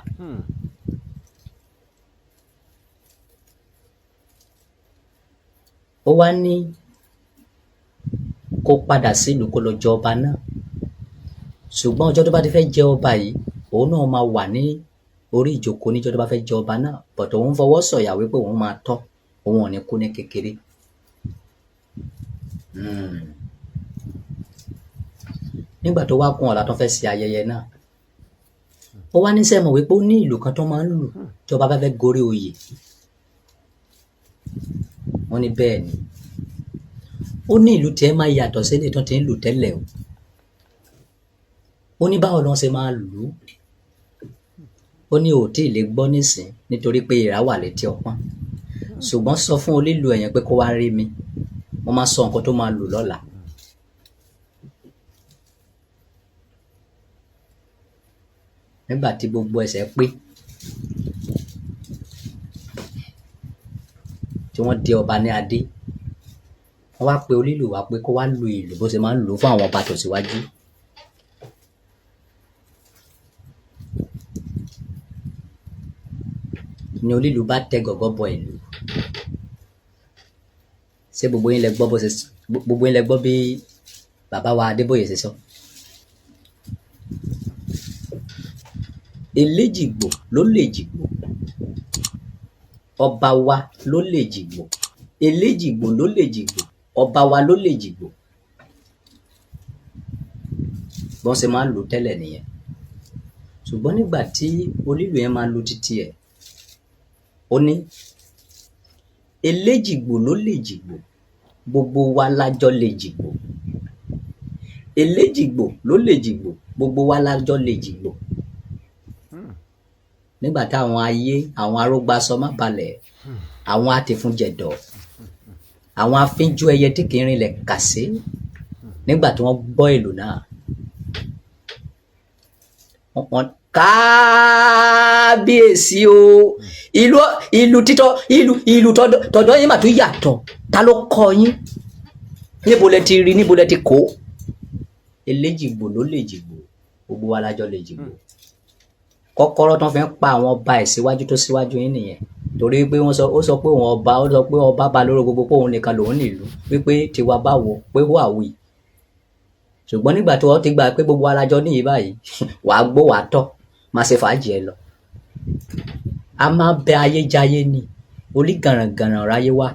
Ó wá ní kó padà sílùú, kó lọ jẹ ọba náà, ṣùgbọ́n ọjọ́ tó bá ti fẹ́ jẹ ọba yìí, òun náà máa wà ní orí ìjókòó níjọ́ tó bá fẹ́ jẹ ọba náà, but òun fọwọ́ sọ̀yà wípé òun máa tọ́, òun ò ní kú ní kékeré. Nígbà tó wá kún ọ̀la tó fẹ́ ṣe ayẹyẹ náà, ó wá ní sẹ́mọ̀ wípé ó ní ìlù kan tó máa ń lù tí ọba bá fẹ́ gorí oyè. Wọ́n ní bẹ́ẹ̀ ni. Ó ní ìlù tiẹ̀ máa yàtọ̀ sí eléyìí tó ti ń lù tẹ́lẹ̀ o. Ó ní báwo ni wọ́n ṣe máa lù ú? Ó ní ò tí ì lè gbọ́ nísìn nítorí pé èèrà wà létí ọpọ́n, ṣùgbọ́n sọ fún onílù ẹ̀yẹn pé kó wá rí mi, mo máa sọ nǹkan tó máa lù lọ́la. Nígbà tí gbogbo ẹsẹ̀ pé, tí wọ́n dé ọba ní adé, wọ́n wá pe onílù wá pé kó wá lu ìlù bó ṣe máa ń lù ú fún àwọn ọba tó síwájú. Ni onílù bá tẹ gọ̀gọ́ bọ ìlú. Ṣé gbogbo yín lẹ gbọ́ bó ṣe, gbogbo yín lẹ gbọ́ bí bàbá wa Adébóyè ṣe sọ? Eléjìgbò ló lè jìgbò, ọba wa ló lè jìgbò. Eléjìgbò ló lè jìgbò, ọba wa ló lè jìgbò. Bọ́n ṣe máa ń lù ú tẹ́lẹ̀ nìyẹn. Ṣùgbọ́n nígbà tí onílù yẹn máa lu títí ẹ̀, ó ní eléjìgbò ló lè jìgbò, gbogbo wa la jọ lè jìgbò. Eléjìgbò ló lè jìgbò, gbogbo wa la jọ lè jìgbò. Nígbà táwọn ayé, àwọn arógbasọ má balẹ̀, àwọn atìfúnjẹ̀dọ̀, àwọn afínjú ẹyẹ tí kì í rinlẹ̀ kàsé, nígbà tí wọ́n gbọ́ ìlù náà, wọ́n kábíyèsí o, ìlú ìlú títọ́, ìlú ìlú tọ̀dọ̀ yín mà tún yàtọ̀. Ta ló kọ́ yín? Níbo lẹ ti rí? Níbo lẹ ti kó? Eléjìgbò ló lè jìgbò, gbogbo wa la jọ lè jìgbò. Kọ́kọ́rọ́ tó fi ń pa àwọn ọba ẹ̀ síwájú tó síwájú yín nìyẹn, torí pé wọ́n sọ, ó sọ pé òun ọba, ó sọ pé ọba ba lórí gbogbo, pé òun nìkan lòun nílùú, wípé tiwa báwo, pé who are we? Ṣùgbọ́n nígbà tí wọ́n ti gbà pé gbogbo wa la jọ níyì báyìí, wàá gbó, wàá tọ́, máa ṣe fàájì ẹ lọ. A máa bẹ ayé jayé ni onígànràngànràn ráyé wá.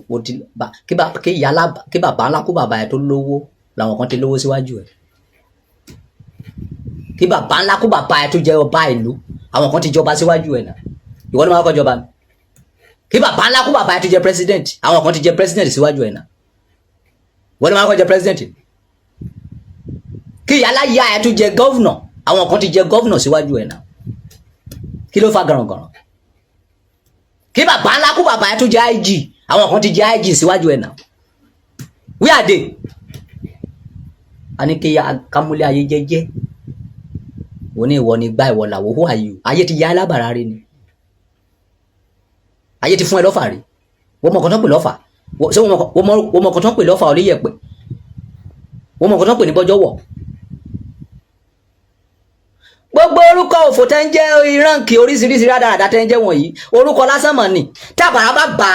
O ti ba kí ba kí ìyá kí bàbá ńlá kó bàbá ẹ tó lówó làwọn kan ti lówó síwájú ẹ. Kí bàbá ńlá kó bàbá ẹ tó jẹ ọba ìlú, àwọn kan ti jọba síwájú ẹ náà. Ìwọ ló máa kọ́ jọba ni. Kí bàbá ńlá kó bàbá ẹ tó jẹ president, àwọn kan ti jẹ president síwájú ẹ náà. Ìwọ ló máa kọ́ jẹ president. Kí ìyá láyà ẹ tó jẹ governor, àwọn kan ti jẹ governor síwájú ẹ náà. Kí ló fa gàràngàràn? Kí bàbá ńlá kó bàbá ẹ tó jẹ IG, àwọn kan ti jẹ IG síwájú ẹ náà. Where are they? A ní kí kámúlẹ̀ ayé jẹ́jẹ́. Wọ́n ní ìwọ ni gbá, ìwọ làwọ̀. Who are you? Ayé ti ya alábàárà rí ni. Ayé ti fún ẹ lọ́fà rí. Wọ́n mọ̀ kan tó ń pè lọ́fà? Ṣé wọ́n mọ̀ kan tó ń pè lọ́fà oníyẹ̀pẹ̀? Wọ́n mọ̀ kan tó ń pè ní bọ́jọ́ wọ̀? Gbogbo orúkọ òfò tẹ́ ń jẹ́, ìránkì oríṣiríṣi rádaràdà tẹ́ ń jẹ́ wọ̀nyí, orúkọ lásán mọ̀ ni. Tí àbàrà bá bà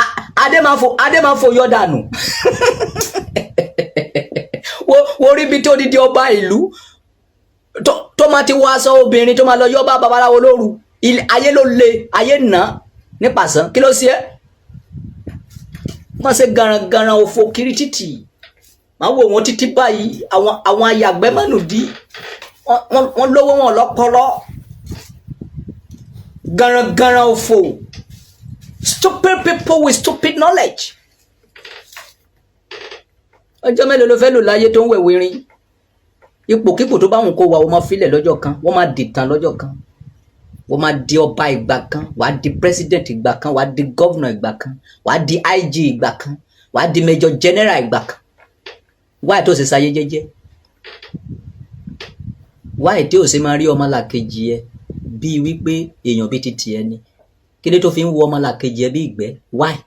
á, adé máa fò yọ dànù. Wo rí ibi tó di ọba ìlú tó máa ti wọ aṣọ obìnrin, tó máa lọ yọ bá babaláwo lóru. Ayé ló le, ayé nà nípasàn. Kí ló ṣe é? Wọ́n ṣe garangaran òfò kiri títì, máa wò wọ́n títí báyìí. Àwọn ayàgbẹ́ mọ́nù dí, wọ́n lówó, wọn lọ́pọlọ. Garangaran òfò, stupid people with stupid knowledge. Ọjọ́ mélòó ló fẹ́ lò láyé tó ń wẹ̀wé rin? Ipòkípò tó bá wọn kó wa, wọ́n máa filẹ̀ lọ́jọ́ kan, wọ́n máa dìtàn lọ́jọ́ kan, wọ́n máa di ọba ìgbà kan, wàá di president ìgbà kan, wàá di governor ìgbà kan, wàá di IG ìgbà kan, wàá di major general ìgbà kan. Wáyé tó ṣe sáyé jẹ́jẹ́? Wáyé tí ò ṣe máa rí ọmọlàkejì ẹ bíi wípé èèyàn bíi ti tiẹ̀ ni? Kí ló tó fi ń wo ọmọlàkejì ẹ bí ìgbẹ́? Wáyé?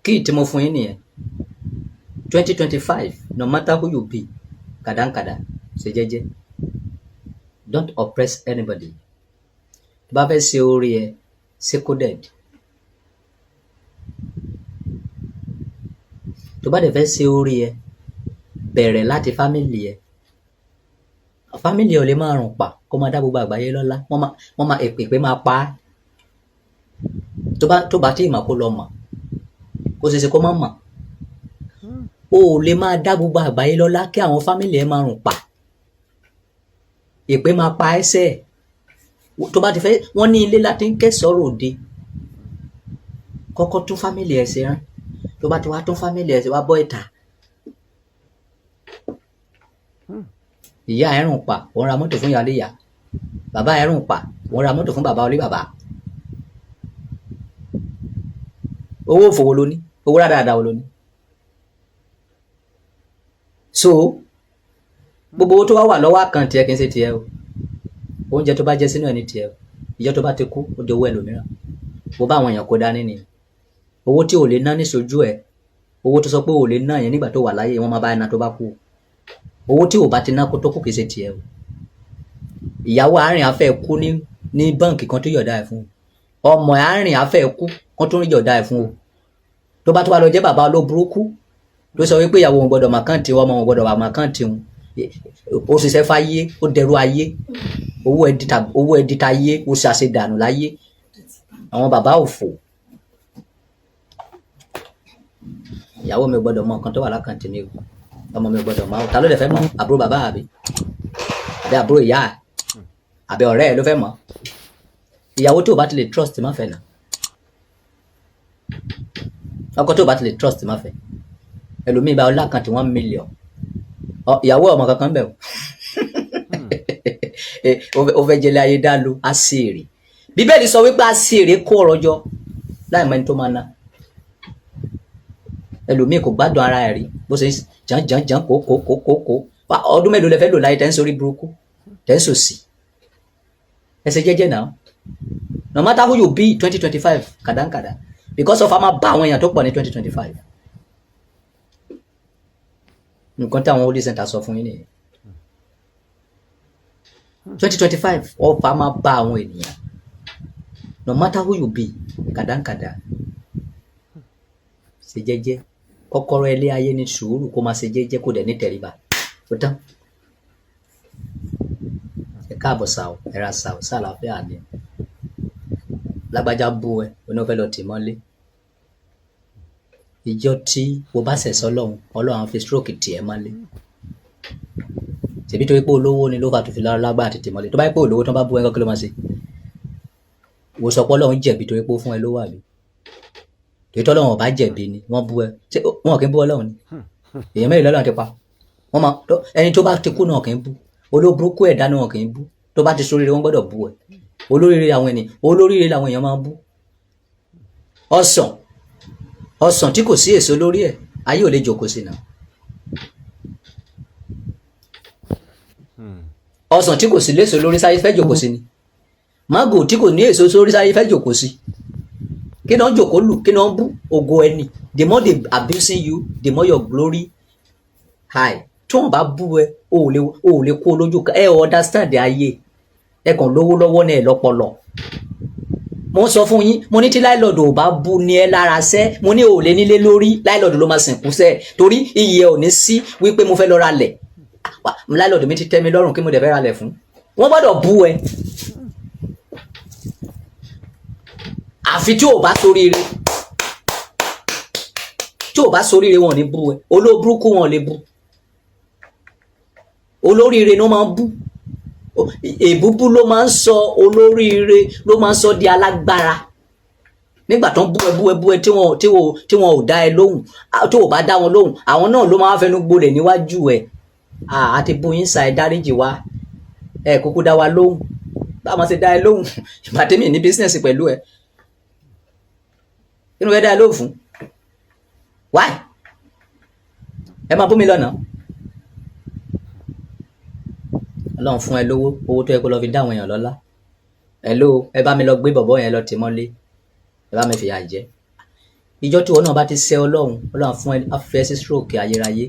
Kí tí mo fún yín nìyẹn. 2025, no matter who you be, kàdánkàdá, ṣe jẹ́jẹ́. Don't oppress anybody. Tó bá fẹ́ ṣe orí ẹ, ṣe coded. Tó bá dẹ̀ fẹ́ ṣe orí ẹ, bẹ̀rẹ̀ láti family ẹ. Family ẹ ò lè máa rùn pa kó máa dá gbogbo àgbáyé lọ́lá. Wọ́n máa èpè máa pa á. Tó bá tí ì mọ̀, kó lọ mọ̀. Ó ṣeé ṣe kó má mọ̀. O ò lè máa dá gbogbo àgbáyé lọ́lá kí àwọn family ẹ máa rùn pa. Èpè máa pa ẹ́ sẹ́ẹ̀. Tó bá ti fẹ́, wọ́n ní ilé láti ń kẹ́sọ̀ọ́ ròde. Kọ́kọ́ tún family ẹ ṣe rán. Tó bá ti wá tún family ẹ ṣe, wá bọ́ ìta. Ìyá ẹ̀ rùn pa, òun ra mọ́tò fún ìyá léyà. Bàbá ẹ̀ rùn pa, òun ra mọ́tò fún bàbá olé bàbá. Owó òfòwò ló ní, owó rádaràda wo ló ní? So gbogbo owó tó wá wà lọ́wọ́ account ẹ kì í ṣe tiẹ̀ o. Oúnjẹ tó bá jẹ sínú ẹ ní tiẹ̀ o. Ìjọ tó bá ti kú, ó di owó ẹlòmíràn. Bó bá àwọn èèyàn kó dání ni owó tí ò lè ná níṣojú ẹ, owó tó sọ pé ò lè ná yẹn nígbà tó wà láyé, wọ́n máa bá ẹ ná tó bá kú. Owó tí ò bá ti ná kó tó kú kì í ṣe tiẹ̀ o. Ìyàwó àárín afẹ́ kú ní báǹkì kan tó yọ̀dá ẹ̀ fún o. Ọmọ àárín afẹ́ kú kan tó yọ̀dá ẹ̀ fún o. Tó bá tó wá lọ jẹ́ bàbá olóburúkú tó sọ wípé ìyàwó òun gbọ́dọ̀ màkàǹtì, ọmọ òun gbọ́dọ̀ wà màkàǹtì òun, ó ṣiṣẹ́ fáyé, ó dẹrú ayé, owó ẹ di ta yé, ó ṣe àṣedànù láyé. Àwọn bàbá òfò. Ìyàwó mi ò gbọ́dọ̀ mọ nǹkan tó wà lákàntì mi o, ọmọ mi ò gbọ́dọ̀ mọ̀. Ta ló lè fẹ́ mọ̀? Àbúrò bàbá àbí àbúrò ìyá ẹ̀ àbí ọ̀rẹ́ ẹ̀ ló fẹ́ mọ̀? Ìyàwó tí o bá ti lè trust, má fẹ́ nà. Ọkọ tí o bá ti lè trust, má fẹ́. Ẹlòmíì bá ọlákàntì 1 million, ìyàwó ọmọ kankan bẹ̀ o, ó fẹ́ jẹlé ayé dá lu àṣírí. Bíbélì sọ wípé àṣírí kó ọrọ̀ jọ láì mọ ẹni tó máa ná. Ẹlòmíì kò gbádùn ara ẹ̀ rí, bó ṣe jàn jàn jàn kó kó kó kó kó. Ọdún mélòó lẹ fẹ́ lò láyé tẹ́ ń sórí burúkú, tẹ́ ń sòsì? Ẹ ṣe jẹ́jẹ́ náà. No matter who you be, 2025 kàdánkàdá, because of a máa bá àwọn èèyàn tó pọ̀ ní 2025. Nǹkan tí àwọn holy center sọ fún yín nìyẹn. 2025, ọfà máa bá àwọn ènìyàn. No matter who you be, kàdánkàdá, ṣe jẹ́jẹ́. Kọ́kọ́rọ́ ilé ayé ní sùúrù, kó máa ṣe jẹ́jẹ́, kó dẹ̀ ní tẹríba. Ó tán. Ẹ káàbọ̀ sà o, ẹ ra sà o, sàlàáfíà ni. Lágbájá bú ẹ, oní ó fẹ́ lọ tì mọ́lé. Ìjọ tí o bá ṣẹ̀ sọ́lọ́run, Ọlọ́run á fi stroke tì ẹ́ mọ́lé. Ṣèbí torí pé olówó ni ló fà tó fi lágbára tètè mọ́lé. Tó bá yẹ pé olówó, tó bá bú ẹ, kí ló máa ṣe? Wò sọ pé Ọlọ́run jẹ̀bi torí pé ó fún ẹ lówó, àbí? Torí tọ́lọ́run ò bá jẹ̀bi ni wọ́n bú ẹ. Ṣé wọn kì í bú Ọlọ́run ni? Èèyàn mẹ́rin lọ́lọ́run ti pa. Wọ́n máa ẹni tó bá ti kú náà kì í bú. Olóburúkú ẹ̀dá náà kì í bú. Tó bá ti sóríire, wọ́n gbọ́dọ̀ bú ẹ. Olóríire àwọn ènìyàn, olóríire làwọn èèyàn máa ń bú. Ọsàn tí kò sí èso lórí ẹ̀, ayé ò lè jókòó sí náà. Ọsàn tí kò sí léso lórí, sáyé fẹ́ jókòó sí ni? Mágò tí kò ní èso sórí, sáyé fẹ́ jókòó sí? Kí náà jókòó lù? Kí náà bú ògo ẹni? The more they abusing you, the more your glory high. Tí wọn bá bú ẹ, o ò lè kó lójú ẹ. Understand ayé ẹ kàn lówó lọ́wọ́ ní ẹ lọ́pọlọ. Mo ń sọ fún yín, mo ní tí landlord ò bá bú ní ẹ lára sẹ́, mo ní ò lè nílé lórí. Landlord ló máa sìnkú sẹ́, torí iyì ẹ ò ní sí wípé mo fẹ́ lọ ra lẹ̀. Landlord mi ti tẹ́ mi lọ́rùn, kí mo dẹ̀ fẹ́ ra lẹ̀ fún? Wọ́n gbọ́dọ̀ bú ẹ. Àfi tí ò bá sóríire. Tí ò bá sóríire, wọn ò ní bú ẹ. Olóburúkú wọn ò lè bú. Olóríire ló máa ń bú. Èbúbú ló máa ń sọ olóríire, ló máa ń sọ di alágbára. Nígbà tó ń bú ẹ, bú ẹ, bú ẹ, tí wọn ò dá ẹ lóhùn, tó ò bá dá wọn lóhùn, àwọn náà ló máa fẹnu gbolẹ̀ níwájú ẹ. Àti bú yín sa, ẹ dáríjì wá, ẹ kúkú dá wa lóhùn. Báwọn ṣe dá ẹ lóhùn ìgbà tẹ́mi ní business pẹ̀lú ẹ, kí ló fẹ́ dá ẹ lóhùn fún? Why? Ẹ máa bú mi lọ́nà. Ọlọ́run fún ẹ lówó, owó tó yẹ kó lọ fi dá àwọn èèyàn lọ́lá. Hello, ẹ bá mi lọ gbé bọ̀bọ́ yẹn lọ tì mọ́lé, ẹ bá mi fìyà jẹ. Ìjọ tí wọn náà bá ti ṣẹ̀ Ọlọ́run, Ọlọ́run fún ẹ, á fẹ́ sí stroke ayérayé.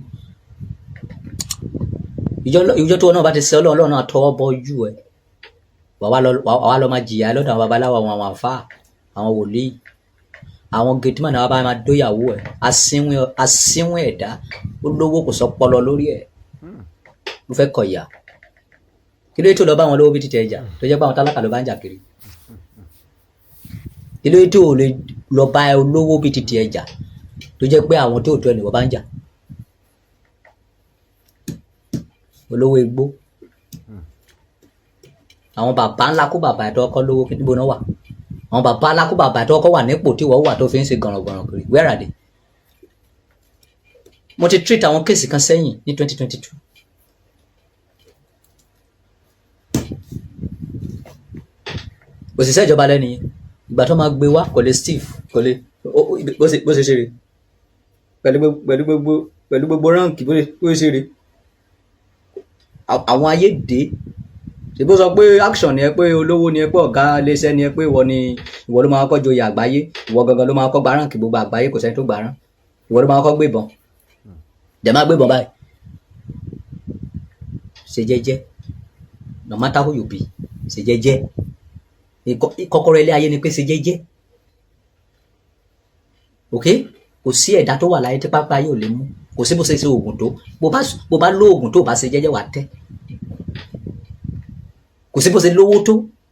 Ìjọ tí wọn náà bá ti ṣẹ̀ Ọlọ́run, Ọlọ́run náà tọwọ́ bọ ojú ẹ. Wà wá lọ máa jìyà lọ́dọ̀ àwọn babaláwo, àwọn àfáà, àwọn wòlíì, àwọn gateman náà bá máa dóyàwó ẹ. Asínwín ẹ̀dá, ó lówó, kò sọ pọlọ lórí ẹ̀, mo fẹ́ kọ̀yà. Kí ló dé tó lọ bá wọn lówó bí títẹ ẹjà, tó jẹ́ pé àwọn tálákà ló bá ń jà kiri? Kí ló dé tó lè lọ bá olówó bí títẹ ẹjà, tó jẹ́ pé àwọn tó tó ẹnìwọ̀ bá ń jà? Olówó igbó, àwọn bàbá ńlá kó bàbá ẹ̀tọ́ ọkọ lówó, níbo náà wà? Àwọn bàbá ńlá kó bàbá ẹ̀tọ́ ọkọ wà nípò tí wọ́n wà tó fi ń ṣe gànràngànràn kiri, where are they? Mo ti treat àwọn case kan sẹ́yìn ní 2022. Òṣìṣẹ́ ìjọba lẹ́nu yẹn, ìgbà tó máa gbé wá, kò lè stiff, kò lè bó ṣe ṣe rè pẹ̀lú gbogbo rank, bó ṣe ṣe rè. Àwọn ayé dé, ṣe bó sọ pé action ni ẹ, pé olówó ni ẹ, pé ọ̀gá iléeṣẹ́ ni ẹ, pé ìwọ ni, ìwọ ló máa kọ́ joyè àgbáyé, ìwọ gangan ló máa kọ́ gba rank gbogbo àgbáyé, kò sẹ́ni tó gbà rán, ìwọ ló máa kọ́ gbébọn, jẹ̀ máa gbébọn báyìí. Ṣe jẹ́jẹ́, no matter who you be, ṣe jẹ́jẹ́. Kọ́kọ́rọ́ ilé ayé ni pé ṣe jẹ́jẹ́, ok? Kò sí ẹ̀dá tó wà láyé tí pápá ayé ò lè mú. Kò sí bó ṣe ṣe oògùn tó, bó bá lo oògùn tó, bá ṣe jẹ́jẹ́, wà tẹ́. Kò sí bó ṣe lówó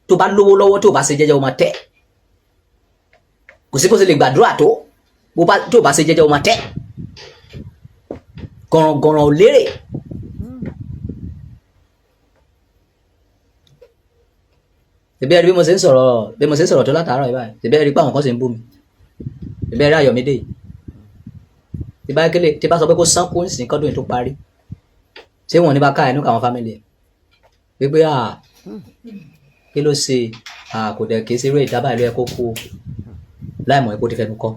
tó bá lówó lọ́wọ́, tó bá ṣe jẹ́jẹ́, ó máa tẹ́. Kò sí bó ṣe lè gbàdúrà tó, bó bá tó bá ṣe jẹ́jẹ́, ó máa tẹ́. Gọ̀rọ̀gọ̀rọ̀ ò lérè. Ṣebí ẹ rí bí mo ṣe ń sọ̀rọ̀, bí mo ṣe ń sọ̀rọ̀ tó látàárọ̀ yìí báyìí? Ṣebí ẹ rí pé àwọn kan ṣe ń bú mi? Ṣebí ẹ rí Ayọ̀mídé yìí? Tí bá kélé, tí bá sọ pé kó sán kó ń sìn kọ́dún yìí tó parí, ṣé wọn ò ní bá ká ẹnu káwọn family ẹ̀ wípé à kí ló ṣe à kò dẹ̀ kí ṣeré ìdábàá ìlú ẹ̀ kó kú láì mọ̀ epo ti fẹnu kọ́?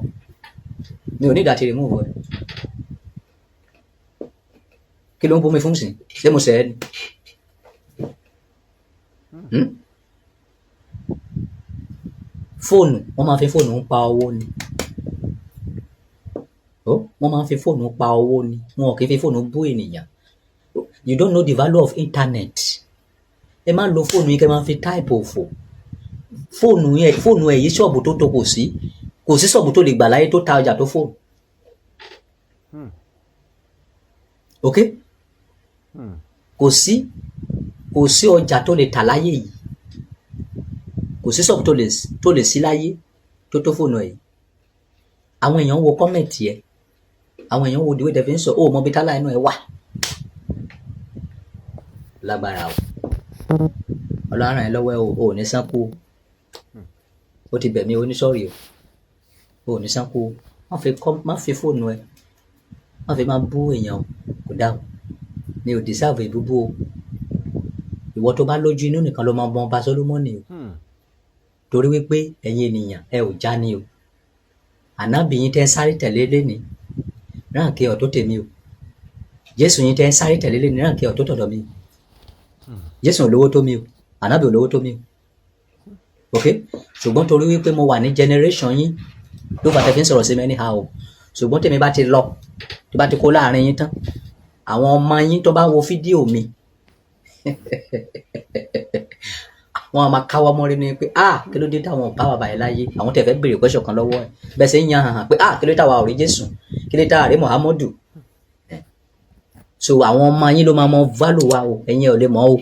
Mi ò ní ìdá ti remove ẹ̀. Kí ló ń bú mi fún sìn? Ṣé mo ṣẹ̀ ẹ́ ni? Hmm? Fóònù, wọ́n máa fi fóònù ń pa owó ni. Ó wọ́n máa ń fi fóònù pa owó ni, wọn ò kì í fi fóònù bú ènìyàn. You don't know the value of internet. Ẹ má lo fóònù yín kẹ́ máa fi type òfò. Fóònù yẹn, fóònù ẹ̀ yìí, ṣọ́ọ̀bù tó tó, kò sí ṣọ́ọ̀bù tó lè gbà láyé tó ta ọjà tó fóònù. Ok, kò sí ọjà tó lè tà láyé yìí, kò sí ṣọ́ọ̀bù tó lè sí láyé tó tó fóònù ẹ̀ yìí. Àwọn èèyàn ń wo comment ẹ̀, àwọn èèyàn ń wo the way tẹ̀ fi ń sọ. Ó mọ bí tálá inú ẹ wà lágbára o. Ọlọ́run ràn ẹ́ lọ́wọ́ ẹ o. Ò ní sánkú o. Ó ti bẹ̀ mí oníṣọ́ọ̀rì o. Ò ní sánkú o. Má fi fóònù ẹ, má fi máa bú èèyàn o. Kò dáa o. Mi ò deserve ìbúbú o. Ìwọ tó bá lójú inú nìkan ló máa mọ ọba Sólómọ́nì o, torí wípé ẹ̀yin ènìyàn, ẹ ò já ni o. Ànábì yín tẹ́ ń sáré tẹ̀lé lénìí, rank ọ̀ tó tèmi o. Jésù yín tẹ́ ń sáré tẹ̀lé lénìí, rank ọ̀ tó tọ̀dọ̀ mi o. Jésù ò lówó tó mi o, ànábì ò lówó tó mi o, ok? Ṣùgbọ́n torí wípé mo wà ní generation yín ló fà tẹ́ fi ń sọ̀rọ̀ sí mi anyhow o. Ṣùgbọ́n tèmi bá ti lọ, tí bá ti kó láàrin yín tán, àwọn ọmọ yín tó bá wo fídíò mi, wọn a máa káwọ́ mọ́rí ni pé, "Ah, kí ló dé táwọn bá bàbá yẹn láyé?" Àwọn tẹ̀ fẹ́ béèrè question kan lọ́wọ́ ẹ̀, bẹ́ẹ̀ ṣe ń yan hàn hàn pé, "Ah, kí ló dé táwa ò rí Jésù? Kí ló dé táwa rí Muhammadu?" So àwọn ọmọ yín ló máa mọ value wa o. Ẹ̀yin ò lè mọ̀ o,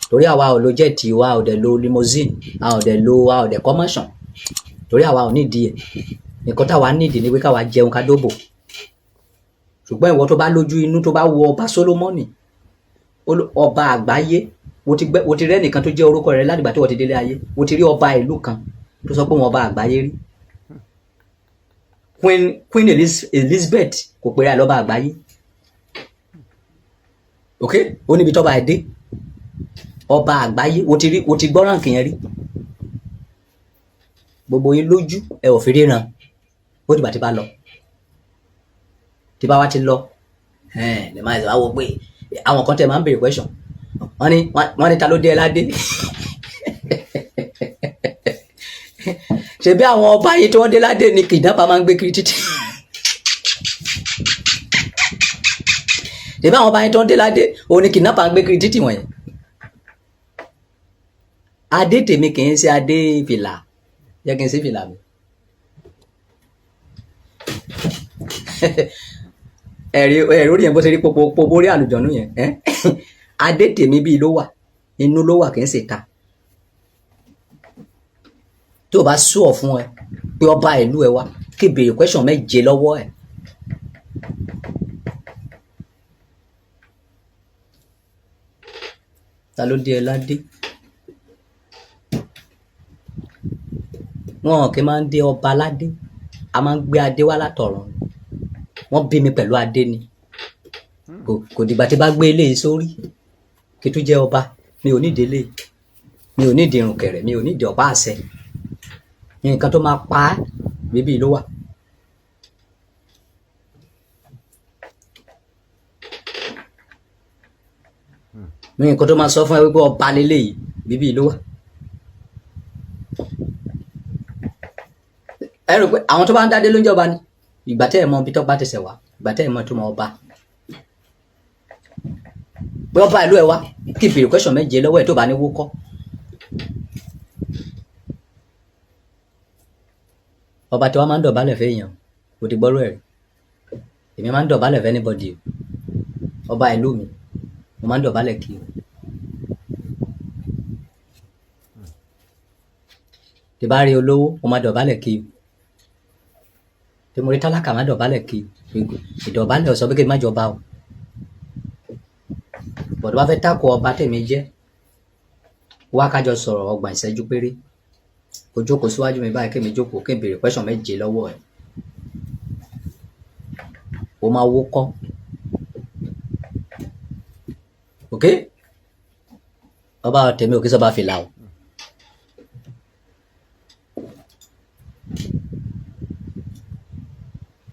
torí àwa ò lo jet, wa ò dẹ̀ lo limousine, a ò dẹ̀ lo, a ò dẹ̀ commercial, torí àwa ò nídìí ẹ̀. Nǹkan táwa nídìí ni pé káwa jẹun, ká dóbò. Ṣùgbọ́n ìwọ tó bá lójú inú, tó bá wo ọba Sólómọ́nì, ọba àgbáyé, wo ti rẹ́ nìkan tó jẹ́ orúkọ rẹ̀ látìgbà tí wọ́n ti délé ayé? Wo ti rí ọba ìlú kan tó sọ pé wọn ọba àgbáyé rí? Queen Elizabeth kò pèrè àlọ́ba àgbáyé, ok? Ó níbi tọ́ba ẹ̀ dé. Ọba àgbáyé, wo ti rí, wo ti gbọ́ rank yẹn rí? Gbogbo yín lójú ẹ ò fi ríran. Ó dìgbà tí bá lọ, tí bá wá ti lọ, ẹn lè máa ṣe wá wo pé àwọn kan tẹ̀ máa ń béèrè question. Wọ́n ní ta ló dé ẹ ládé? Ṣebí àwọn ọba yìí tí wọ́n dé ládé ni kidnapper máa ń gbé kiri títì. Ṣebí àwọn ọba yìí tí wọ́n dé ládé òun ni kidnapper ń gbé kiri títì wọ̀nyẹn. Adé tèmi kì í ṣe adé fìlà. Jẹ́ kí n sí fìlà mi. Ẹ̀rí orí yẹn bó ṣe rí popo orí àlùjọ̀nú yẹn ẹ́. Adé tèmi bíi ló wà, inú ló wà, kì í ṣe ta. Tó o bá sú ọ fún ẹ pé ọba ìlú ẹ wá kí béèrè question méje lọ́wọ́ ẹ̀. Ta ló dé ẹ ládé? Wọn kì í máa ń dé ọba ládé, a máa ń gbé adé wá látọ̀run. Wọ́n bí mi pẹ̀lú adé ni. Kò dìgbà tí bá gbé eléyìí sórí kí tó jẹ́ ọba. Mi ò nídìí eléyìí. Mi ò nídìí ìrùkẹ̀rẹ̀, mi ò nídìí ọ̀pá àṣẹ. Nǹkan tó máa pa á bíbí ló wà. Nǹkan tó máa sọ fún ẹ wípé ọba leléyìí, bíbí ló wà. Ẹ rò pé àwọn tó bá ń dádé ló ń jọba ni. Ìgbà tẹ́ ẹ̀ mọ ibi tó bá tẹsẹ̀ wá, ìgbà tẹ́ ẹ̀ mọ ìtumọ̀ ọba. Pé ọba ìlú ẹ wá, kí ìbéèrè question méje lọ́wọ́ ẹ̀ tó bá ní wúkọ́. Ọba tí wàá máa ń dọ̀bálẹ̀ fẹ́ èèyàn, kò ti gbọ́rọ̀ ẹ̀ rí. Èmi máa ń dọ̀bálẹ̀ fẹ́ anybody o. Ọba ìlú mi, mo máa ń dọ̀bálẹ̀ kí o. Tí bá rí olówó, mo máa dọ̀bálẹ̀ kí o. Tí mo rí tálákà, máa dọ̀bálẹ̀ kí o. Ìdọ̀bálẹ̀ ò sọ pé kí n má jọba o. Bọ̀dọ̀ bá fẹ́ tako ọba tèmi jẹ́, wá ká jọ sọ̀rọ̀ 30 ìṣẹ́jú péré. Kó jókòó síwájú mi báyìí, kémi jókòó, kí n béèrè question méje lọ́wọ́ ẹ̀. O máa wúkọ́. Ok? Ọba tèmi ò kí sọba fìlà o.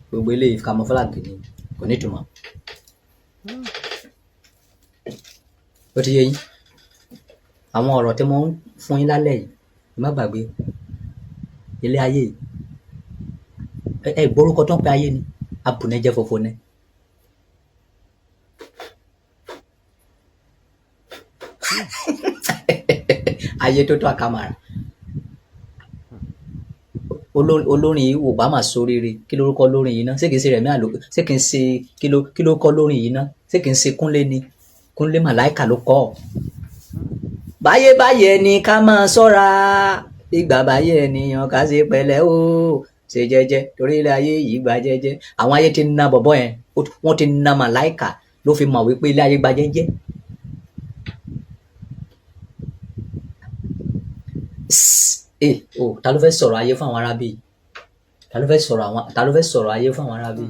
Gbogbo eléyìí camouflage ni, kò ní ìtumọ̀. Ó ti yé yín? Àwọn ọ̀rọ̀ tí mo ń fún yín lálẹ́ yìí, ẹ má gbàgbé o. Ilé ayé yìí, ẹ gbórúkọ tó ń pe ayé ni, abùnẹ́jẹ́ fòfò ni. Ayé tó tó àkàmàrà. Olórin yìí wò bá máa sóríire. Kí lorúkọ olórin yìí ná? Ṣé kìí ṣe Rẹ̀mí Àlò? Ṣé kìí ṣe kí ló kọ olórin yìí ná? Ṣé kìí ṣe Kúnlé ni? Kúnlé Màláìkà ló kọ. Báyé báyé ni ká máa ṣọ́ra. Ìgbà báyé ènìyàn ká ṣe pẹ̀lẹ́ o. Ṣe jẹ́jẹ́ torí ilé ayé yìí gba jẹ́jẹ́. Àwọn ayé ti na bọ̀bọ́ yẹn, wọ́n ti na Màláìkà ló fi mọ̀ wípé ilé ayé gba jẹ́jẹ́. O, ta ló fẹ́ sọ̀rọ̀ ayé fún àwọn arábí? Ta ló fẹ́ sọ̀rọ̀ ayé fún àwọn arábí?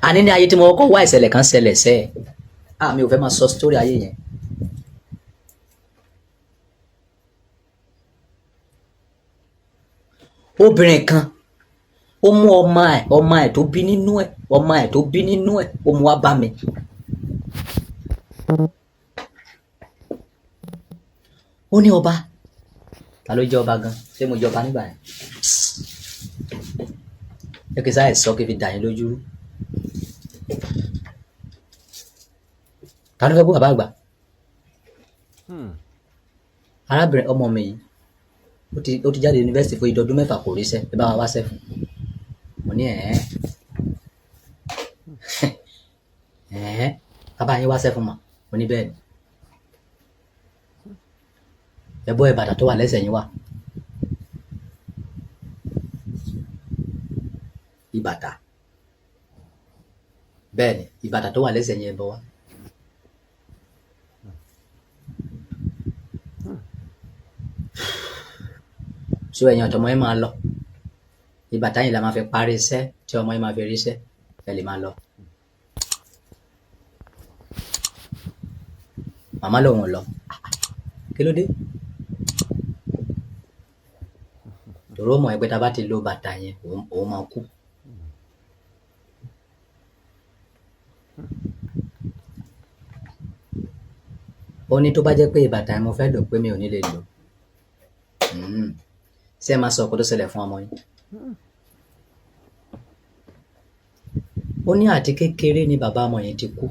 Àní ní ayé tí mo kọ́kọ́ wá, ìṣẹ̀lẹ̀ kan ṣẹlẹ̀ sẹ́ ẹ̀. Ah, mi ò fẹ́ máa sọ story ayé yẹn. Obìnrin kan, ó mú ọmọ ẹ̀, ọmọ ẹ̀ tó bí nínú ẹ̀, ọmọ ẹ̀ tó bí nínú ẹ̀, ó mú wá bá mi. Ó ní ọba. Ta ló jẹ́ ọba gan? Ṣé mo jẹ́ ọba nígbà yẹn? Ẹ kì í sáà sọ kí n fi dà yín lójú rú. Ta ló fẹ́ bú bàbá àgbà? Arábìnrin ọmọ mi yìí, ó ti jáde yunifásitì fún ìdọdún 6, kò ríṣẹ́, ẹ bá wa wáṣẹ́ fún. Mo ní ẹ̀ẹ́ ẹ̀ẹ́, bàbá yín wáṣẹ́ fún mà. Mo ní bẹ́ẹ̀ ni. Ẹ bọ́ ẹ bàtà tó wà lẹ́sẹ̀ yín wà. Ìbàtà. Bẹ́ẹ̀ ni, ìbàtà tó wà lẹ́sẹ̀ yín, ẹ bọ́ wá. So ẹ̀yin àtọmọ yín máa lọ. Ìbàtà yìí la máa fi parí iṣẹ́ tí ọmọ yín máa fi ríṣẹ́. Ẹ lè máa lọ. Màmá lòun ò lọ. Kí ló dé? Torí ó mọ̀ pé tá a bá ti lo bàtà yẹn, òun máa kú. Ó ní tó bá jẹ́ pé bàtà yẹn mo fẹ́ lò, pé mi ò ní lè lò. Ṣé ẹ máa sọ ọkọ tó ṣẹlẹ̀ fún ọmọ yín? Ó ní àti kékeré ni bàbá ọmọ yẹn ti kú.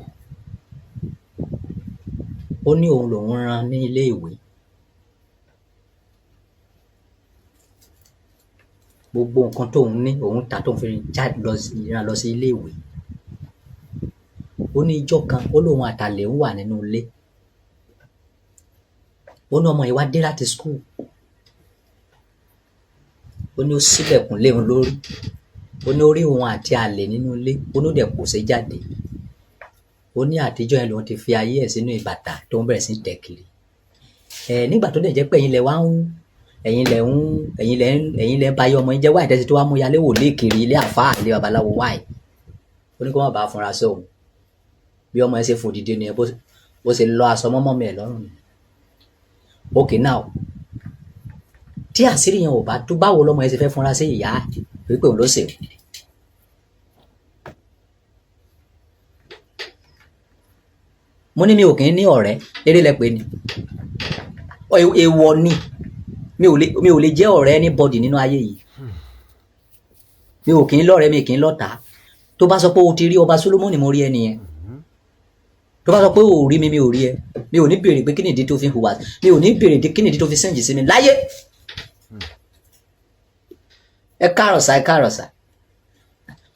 Ó ní òun lòun rán ní ilé ìwé. Gbogbo nǹkan tóun ní, òun tà tóun fi jáde lọ sí rán lọ sí ilé ìwé. Ó ní ijọ́ kan, ó lóun àtàlè ń wà nínú ilé. Ó ní ọmọ yìí wá dé láti school. Ó ní ó ṣílẹ̀kùn lé òun lórí. Ó ní ó rí òun àti àlè nínú ilé. Ó ní ó dẹ̀ pòṣé jáde. Ó ní àtijọ́ yẹn lòun ti fi ayé ẹ̀ sínú ìbàtà tó ń bẹ̀rẹ̀ sí í tẹ̀ kiri. Ẹ nígbà tó dẹ̀ jẹ́ pé ẹ̀yin lẹ wá ń ẹ̀yin lẹ ń ẹ̀yin lẹ ń ẹ̀yin lẹ ń bayé ọmọ yín jẹ́, wáyé tẹ́sí tó wá mú yálé wòlíì kiri, ilé àfáà, ilé babaláwo, wáyé. Ó ní kó má bàa fúnra sí òun. Bí ọmọ yẹn ṣe fò dìde nìyẹn, bó ṣe lọ aṣọ mọ́mọ́ mi ẹ̀ lọ́rùn ni. Okay, now, tí àṣírí yẹn ò bá tú, báwo lọmọ yẹn ṣe fẹ́ fúnra sí ìyá ẹ̀ wípé òun ló ṣe o? Mo ní mi ò kì í ní ọ̀rẹ́, eré lẹ pé ni. Èèwọ̀ ni, mi ò lè jẹ́ ọ̀rẹ́ anybody nínú ayé yìí. Mi ò kì í lọ́rẹ̀ẹ́, mi kì í lọ́tàá. Tó bá sọ pé o ti rí ọba Solomoni, mo rí ẹ nìyẹn. Tó bá sọ pé o ò rí mi, mi ò rí ẹ. Mi ò ní béèrè pé kí nìdí tó fi hùwà, mi ò ní béèrè kí nìdí tó fi sẹ́ǹjì sí mi láyé. Ẹ káàrọ̀ sá, ẹ káàrọ̀ sá.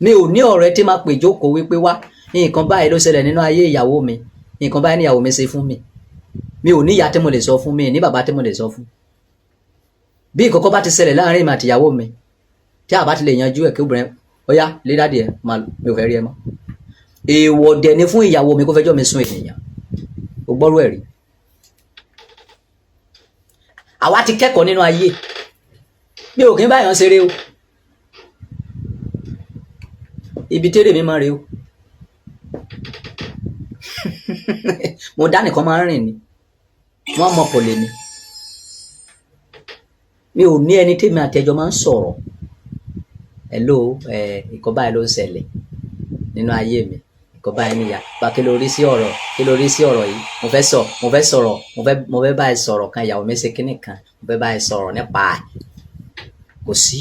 Mi ò ní ọ̀rẹ́ tí máa pè jókòó wípé, "Wá, nǹkan báyìí ló ṣẹlẹ̀ nínú ayé ìyàwó mi, nǹkan báyìí ní ìyàwó mi ṣe fún mi." Mi ò ní ìyá tí mo lè sọ fún, mi ní bàbá tí mo lè sọ fún. Bí ìkọ̀kọ̀ bá ti ṣẹlẹ̀ láàrin mi àti ìyàwó mi, tí a bá ti lè yanjú ẹ̀, kí obìnrin ó yá lé daddy ẹ̀ máa, mi ò fẹ́ rí ẹ mọ́. Èèwọ̀ dẹ̀ ni fún ìyàwó mi kó fẹjọ́ mi sùn ènìyàn. O gbọ́rú ẹ̀ rí? Àwa ti kẹ́kọ̀ọ́ nínú ayé. Mi ò kí ń báyàn ṣeré o. Ibi tẹ́rẹ̀ mi máa rè o, mo dá nìkan máa ń rìn ni, wọ́n mọ̀ kò lè ní. Mi ò ní ẹni tèmi àtẹjọ máa ń sọ̀rọ̀, "Hello, ẹ ìkọ́ báyìí ló ń ṣẹlẹ̀ nínú ayé mi, ìkọ́ báyìí níyà bá, kí ló rí sí ọ̀rọ̀, kí ló rí sí ọ̀rọ̀ yìí? Mo fẹ́ sọ̀rọ̀, mo fẹ́ bá ẹ sọ̀rọ̀ kan, ìyàwó mi ṣe kíní kan, mo fẹ́ bá ẹ sọ̀rọ̀ nípa ẹ̀." Kò sí.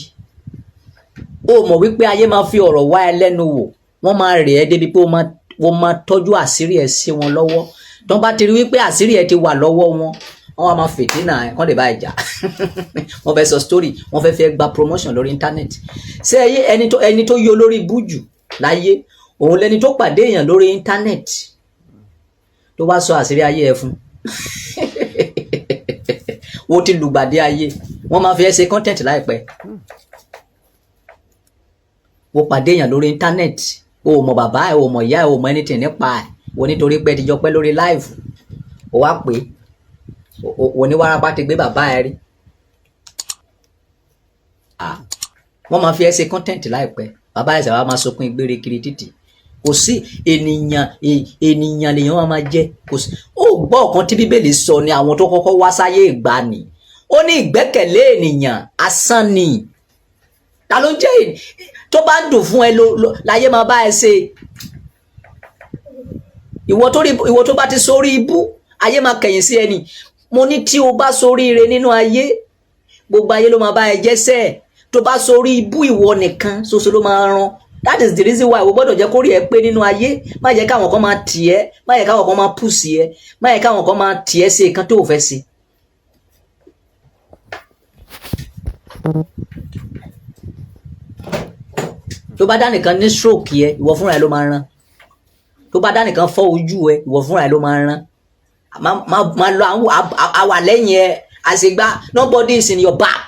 Ó mọ̀ wípé ayé máa fi ọ̀rọ̀ wá ẹ lẹ́nu wò, wọ́n máa rè ẹ́ débi pé ó máa tọ́jú àṣírí ẹ sí wọn lọ́wọ́. Tó bá ti rí wípé àṣírí ẹ ti wà lọ́wọ́ wọn, wọ́n wá máa fìtínà ẹ kán lè bá ẹ jà. Wọ́n fẹ́ sọ story, wọ́n fẹ́ fẹ́ gba promotion lórí internet. Ṣé ẹni tó yọ lórí bújù láyé, òun lẹni tó pàdé èèyàn lórí internet, tó wá sọ àṣírí ayé ẹ fún. Wo ti lùgbàdì ayé, wọ́n máa fi ẹ́ ṣe content láìpẹ́. Wo pàdé èèyàn lórí internet, o ò mọ̀ bàbá ẹ, o ò mọ̀ ìyá ẹ, o ò mọ̀ anything nípa ẹ. Wo nítorí pé ẹ ti jọ pẹ́ lórí live, o wá pé o ní wárápá ti gbé bàbá ẹ rí. Ah, wọ́n máa fi ẹ́ ṣe content láìpẹ́. Bàbá ẹ̀ sábà máa sunkún ìgbére kiri títì. Kò sí ènìyàn, ènìyàn lèèyàn máa máa jẹ́. Kò sí. Ó gbọ́ ọ̀kan tí Bíbélì sọ ni, àwọn tó kọ́kọ́ wá sáyé ìgbàanì, ó ní ìgbẹ́kẹ̀lé ènìyàn asán ni. Ta ló ń jẹ́ tó bá ń dùn fún ẹ láyé máa bá ẹ ṣe? Ìwọ tó bá ti sórí ibú, ayé máa kẹ̀yìn sí ẹni. Mo ní tí o bá sórí ire nínú ayé, gbogbo ayé ló máa bá ẹ jẹ́sẹ̀. Tó bá sórí ibú, ìwọ nìkan ṣoṣo ló máa ràn. That is the reason why o gbọ́dọ̀ jẹ́ kórìí ẹ pé nínú ayé. Má jẹ́ káwọn kan máa tì ẹ́, má jẹ́ káwọn kan máa push ẹ, má jẹ́ káwọn kan máa tì ẹ́ sí nǹkan tó o fẹ́ ṣe. Tó bá dá nìkan ní stroke yẹ, ìwọ fúnra ẹ ló máa ràn. Tó bá dá nìkan fọ́ ojú ẹ, ìwọ fúnra ẹ ló máa ràn. Má má má lọ àwọn àwà lẹ́yìn ẹ àṣegbá. Nobody is in your back.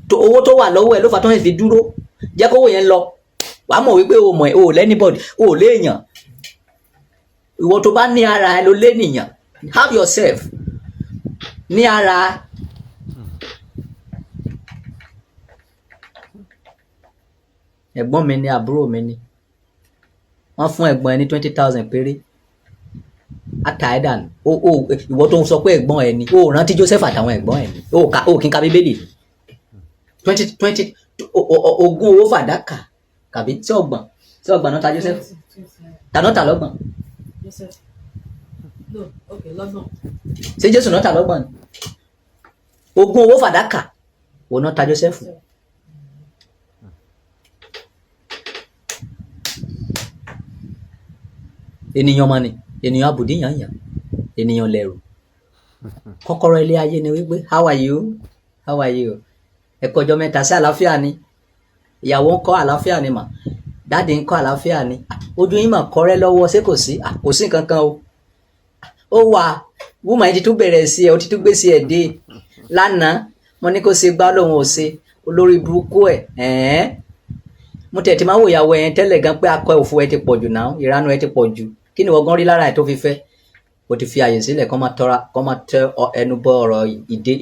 Tó owó tó wà lọ́wọ́ ẹ ló fà tó ń fi dúró. Jẹ́ kówó yẹn lọ, wàá mọ̀ wípé o mọ̀ o ò l'anybody, o ò léèyàn. Ìwọ tó bá ní ara ẹ ló lénìyàn. Have yourself, ní ara. Ẹ̀gbọ́n mi ni, àbúrò mi ni, wọ́n fún ẹ̀gbọ́n ẹ ní 20,000 péré, ata ẹ̀ dànù. O ìwọ tó ń sọ pé ẹ̀gbọ́n ẹ ni, o ò rántí Joseph àtàwọn ẹ̀gbọ́n ẹ ni? O ò ka, o kì í ka Bíbélì? Twenty twenty, ogún owó fàdákà kàbí tí ọgbọ̀n, tí ọgbọ̀n náà ta Joseph tàná tà lọ́gbọ̀n. Joseph. No, okay, lọ́gbọ̀n. Ṣé Jésù náà tà lọ́gbọ̀n ni? Ogún owó fàdákà òun náà ta Joseph. Ènìyàn mọ̀ ni ènìyàn abùdíyànyàn, ènìyàn lẹ̀rù. Kọ́kọ́rọ́ ilé ayé ni wípé, "How are you? How are you? Ẹ kú ọjọ́ mẹ́ta, sí àlàáfíà ni? Ìyàwó ń kọ́? Àlàáfíà ni mà. Daddy ń kọ́? Àlàáfíà ni. Ojú yín mà kọ́rẹ́ lọ́wọ́, ṣé kò sí?" "Ah, kò sí nǹkan kan o." Ó wà wúmọ̀ yìí ti tún bẹ̀rẹ̀ sí ẹ, ó ti tún gbé sí ẹ dé lánàá. Mo ní kó ṣe gbá, lòun ò ṣe, olórí burúkú ẹ̀. Ẹ̀ẹ́n, mo tẹ̀ tí máa wò ìyàwó ẹ̀ tẹ́lẹ̀ gan pé akọ òfò ẹ ti pọ̀ jù náà, ìranu ẹ ti pọ̀ jù. Kí ni wọ́n gan rí lára ẹ̀ tó fi fẹ́? O ti fi àyè sílẹ̀ kọ́ máa tọ́ra, kọ́ máa tẹ ẹnu bọ ọ̀rọ̀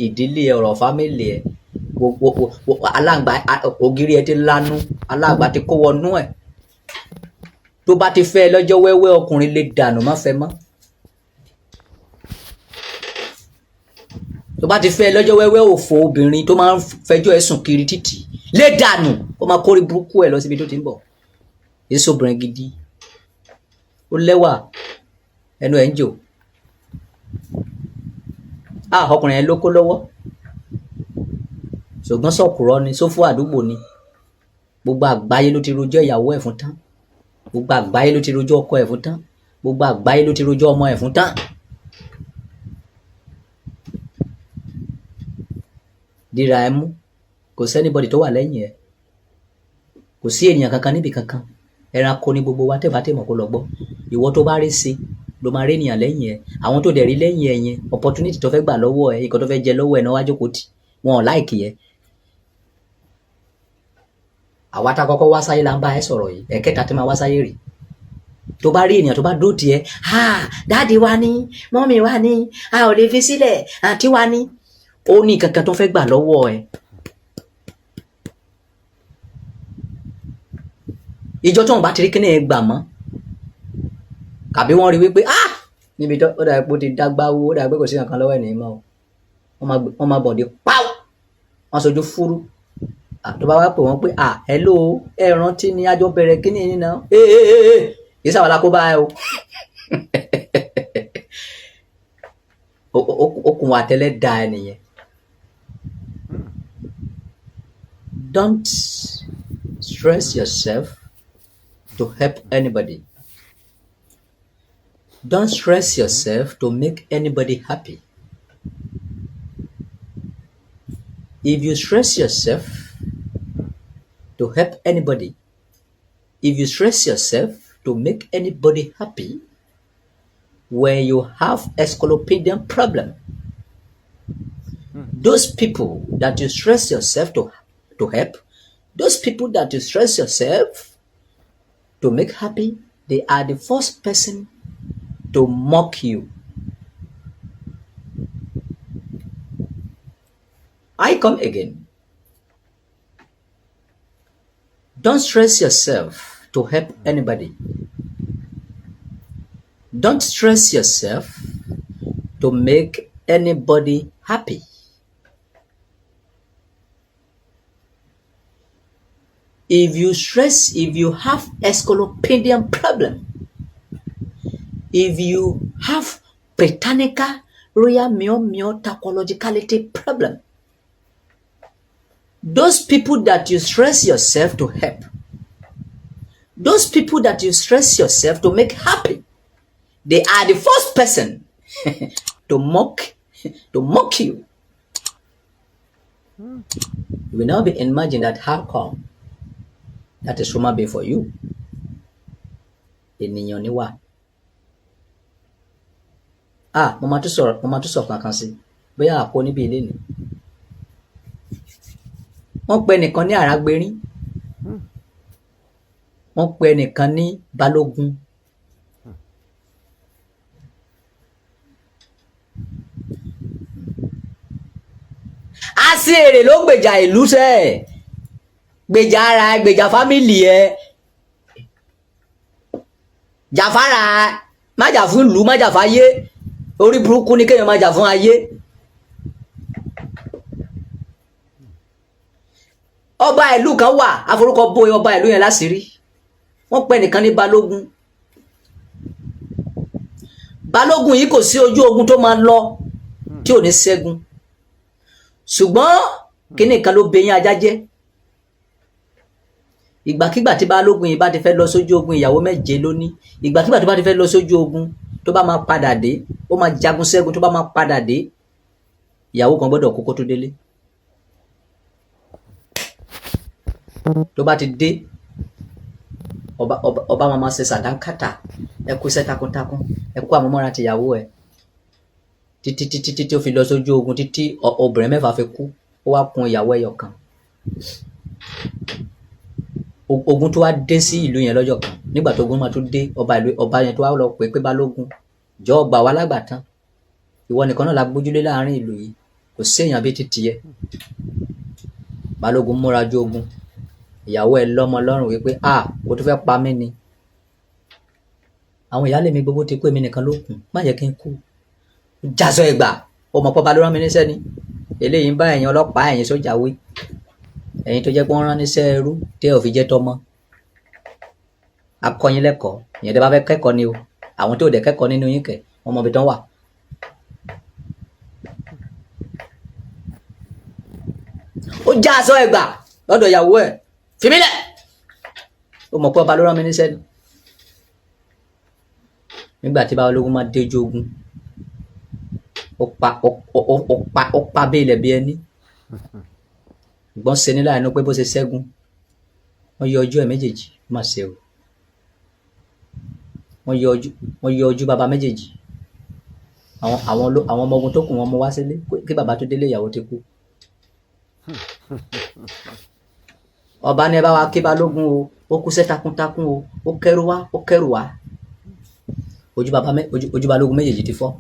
ìdílé, ọ̀rọ̀ family ẹ̀. Wo aláǹgbá ògiri ẹ ti lanu, aláǹgbá ti kó wọnú ẹ̀. Tó bá ti fẹ́ lọ́jọ́ wẹ́wẹ́, ọkùnrin lè dànù, má fẹ́ mọ́. Tó bá ti fẹ́ lọ́jọ́ wẹ́wẹ́, òfò obìnrin tó máa ń fẹjọ́ ẹ̀ sùn kiri títì, lé dànù, ó máa kórè burúkú ẹ̀ lọ síbi tó ti ń bọ̀. Èso obìnrin gidi, ó lẹ́wà, ẹnu ẹ̀ ń jò. Ah, ọkùnrin yẹn ló kó lọ́wọ́, ṣùgbọ́n sọ̀kùrọ̀ ni, sófò àdúgbò ni. Gbogbo àgbáyé ló ti rojọ́ ìyàwó ẹ̀ fún tán, gbogbo àgbáyé ló ti rojọ́ ọkọ ẹ̀ fún tán, gbogbo àgbáyé ló ti rojọ́ ọmọ ẹ̀ fún tán. Dira ẹ mú, kò sí anybody tó wà lẹ́yìn ẹ, kò sí ènìyàn kankan níbi kankan. Ẹranko ní gbogbo wa. Tẹ́bà tẹ́mọ̀ kó lọ gbọ́, ìwọ tó bá rí sí ló máa rí ènìyàn lẹ́yìn ẹ. Àwọn tó dẹ̀ rí lẹ́yìn ẹ yẹn, opportunity tó fẹ́ gbà lọ́wọ́ ẹ, nǹkan tó fẹ́ jẹ lọ́wọ́ ẹ náà wá jókòó tì wọn ò like ẹ. Àwa tá a kọ́kọ́ wá sáyé la ń bá ẹ sọ̀rọ̀ yìí. Ẹ̀kẹta tí máa wá sáyé rè, tó bá rí ènìyàn tó bá dúró tiẹ̀, ah, daddy wa ní, mummy wa ní, a ò lè fi sílẹ̀, àǹtí wa ní, ó ní kankan tó fẹ́ gbà lọ́wọ́ ẹ. Ìjọ tó ń bá ti rí kíní ẹ gbà mọ́, kàbí wọ́n rí wípé, ah, níbi tó ó dàbí pé ó ti dágbá wó, ó dàbí pé kò sí nǹkan lọ́wọ́ ẹ̀ nìyí mọ́ o, wọ́n máa bọ̀dé páwó, wọ́n sojú fúrú. Tó bá wá pè wọ́n pé, ah, hello, ẹ rántí ni àjọ bẹ̀rẹ̀ kíní yìí náà, ee ee ee, kì í sàwọn alákó bá ẹ o. Okùn wa tẹ́lẹ̀ da ẹ nìyẹn. Don't stress yourself to help anybody. Don't stress yourself to make anybody happy. If you stress yourself to help anybody, if you stress yourself to make anybody happy, when you have encyclopedian problem, those people that you stress yourself to help, those people that you stress yourself to make happy, they are the first person to mock you. I come again. Don't stress yourself to help anybody. Don't stress yourself to make anybody happy. If you have encyclopedian problem, if you have Britannica Royal Meow Meow tachologicality problem, those people that you stress yourself to help, those people that you stress yourself to make happy, they are the first person to mock you. You will now be imagine that how come that is human being for you. Ènìyàn ni wá. Ah, mo máa tún sọ̀rọ̀, mo máa tún sọ kankan sí, bóyá àpò níbi ilé ni. Wọ́n pe ẹnìkan ní Àràgbérín, wọ́n pe ẹnìkan ní Balógun. Àsì èrè ló gbèjà ìlú sẹ́, gbèjà ara ẹ, gbèjà family ẹ, jàfára ẹ, má jà fún ìlú, má jà fáyé. Orí burúkú ni kéèyàn má jà fún ayé. Ọba ìlú kan wà, àforúkọ bo ọba ìlú yẹn láṣìírí. Wọ́n pè nìkan ní Balógun. Balógun yìí, kò sí ojú ogun tó máa lọ tí ò ní ṣẹ́gun, ṣùgbọ́n kíní kan ló bẹyìn ajá jẹ́. Ìgbàkigbà tí Balógun yìí bá ti fẹ́ lọ sójú ogun, ìyàwó méje ló ní, ìgbàkigbà tó bá ti fẹ́ lọ sójú ogun, tó bá máa padà dé, ó máa jagun ṣẹ́gun, tó bá máa padà dé, ìyàwó kan gbọ́dọ̀ kó kó tó délé. Tó bá ti dé, ọba máa ma ṣe sàdánkátà, ẹ kú iṣẹ́ takuntakun, ẹ kú àmúmọ́ra tìyàwó ẹ, títí títí títí ó fi lọ sójú ogun, títí obìnrin mẹ́fà fi kú, ó wá kun ìyàwó ẹyọ kan. Ogun tó wá dé sí ìlú yẹn lọ́jọ́ kan, nígbà tó ogun máa tún dé, ọba ìlú, ọba yẹn tó wá lọ pè pé, "Balógun, jọ̀ọ́ gbà wá lágbàtán. Ìwọ nìkan náà la gbójúlé láàrin ìlú yìí, kò séèyàn bíi títì ẹ." Balógun múra ju ogun, ìyàwó ẹ lọ́mọ lọ́rùn wípé, "Ah, o tún fẹ́ pa mí ni? Àwọn ìyáálé mi gbogbo ti kú, èmi nìkan ló kù, má jẹ́ kí n kú." Jásọ ẹgbà Ó mọ̀ pọ́ba ló rán mi níṣẹ́ ni. Eléyìí ń bá ẹ̀yin ọlọ́pàá, ẹ̀yin sójà wí, ẹ̀yin tó jẹ́ pé wọ́n rán níṣẹ́ ẹrú tí ẹ ò fi jẹ́ tọmọ. Akọ́yin lẹ́kọ̀ọ́ ìyẹn tẹ́ bá fẹ́ kẹ́kọ̀ọ́ ni o. Àwọn tó dẹ̀ kẹ́kọ̀ọ́ nínú yín kẹ̀, wọ́n mọ ibi tán wà. Ó já aṣọ ẹ̀gbà lọ́dọ̀ ìyàwó ẹ̀, fi mí lẹ̀. Ó mọ̀ pé ọba ló rán mi níṣẹ́ ni. Nígbà tí Balógun máa déjú ogun, ó pa ó ó ó pa ó pa bí ilẹ̀ bí ẹni ìgbọ́n ṣe ní láàánú pé bó ṣe ṣẹ́gun, wọ́n yọ ojú ẹ̀ méjèèjì. Má ṣe o. Wọ́n yọ ojú bàbá méjèèjì. Àwọn ọmọ ogun tó kù, wọ́n mú wá sílé. Kí bàbá tó délé, ìyàwó ti kú. Ọba ní ẹ bá wa kí Balógun o, ó kúṣẹ́ takuntakun o, ó kẹ́rù wá, ó kẹ́rù wá. Ojú bàbá ojú ojú Balógun méjèèjì ti fọ́.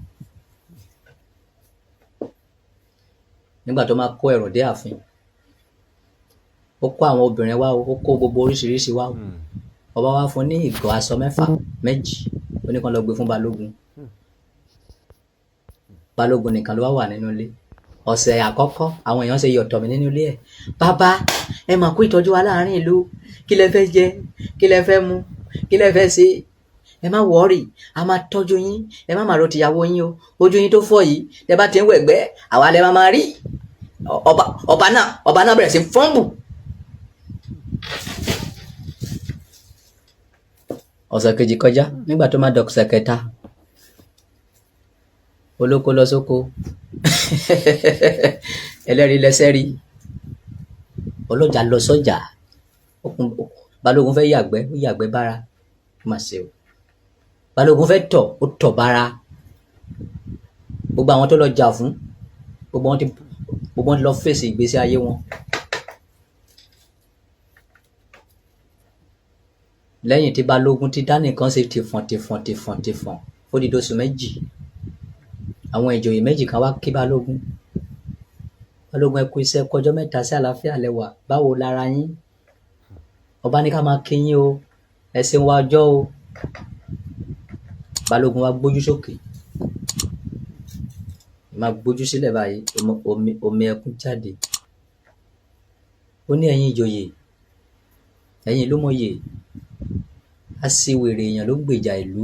Nígbà tó máa kó ẹrù dé ààfin, ó kó àwọn obìnrin wá o, ó kó gbogbo oríṣiríṣi wá o. Ọba wá fún ní ìgò aṣọ mẹ́fà méjì, ó ní kán lọ gbé fún Balógun. Balógun nìkan ló wá wà nínú ilé. Ọ̀sẹ̀ àkọ́kọ́, àwọn èèyàn ṣe yọ̀tọ̀ mi nínú ilé ẹ̀. "Bàbá, ẹ mà kú ìtọ́jú wa láàrin ìlú. Kí lẹ fẹ́ jẹ? Kí lẹ fẹ́ mu? Kí lẹ fẹ́ ṣe? Ẹ má worry, a máa tọ́jú yín. Ẹ má má ro tìyàwó yín o. Ojú yín tó fọ́ yìí, tẹ bá ti ń wẹ̀gbẹ́, àwa lẹ máa máa rí." Ọba náà bẹ̀rẹ̀ sí fọ́nbù. Ọ̀sẹ̀ kejì kọjá. Nígbà tó máa dọ̀sẹ̀ kẹta, olóko lọ sóko, ẹlẹ́rìí lẹ́sẹ̀ rí, ọlọ́jà lọ sọ́jà. Balógun fẹ́ yàgbẹ́, ó yàgbẹ́ bára. Ó mà ṣe o. Balógun fẹ́ tọ̀, ó tọ̀ bára. Gbogbo àwọn tó lọ jà fún, gbogbo wọn ti lọ fèsì ìgbésí ayé wọn. Lẹ́yìn tí Balógun ti dá nìkan ṣe tìfọ̀n tìfọ̀n tìfọ̀n tìfọ̀n fódìdí oṣù 2, àwọn ìjòyè méjì kan wá kí Balógun. "Balógun, ẹ kú iṣẹ́ kọjọ́ mẹ́ta, sí àlàáfíà lẹ wà? Báwo lára yín? Ọba ní ká máa kí yín o, ẹ ṣeun wa ọjọ́ o." Balógun wá gbójú sókè, máa gbójú sílẹ̀ báyìí, omi ẹkún jáde. Ó ní, "Ẹ̀yin ìjòyè, ẹ̀yin ìlú mòye, aṣiwèrè èèyàn ló gbèjà ìlú."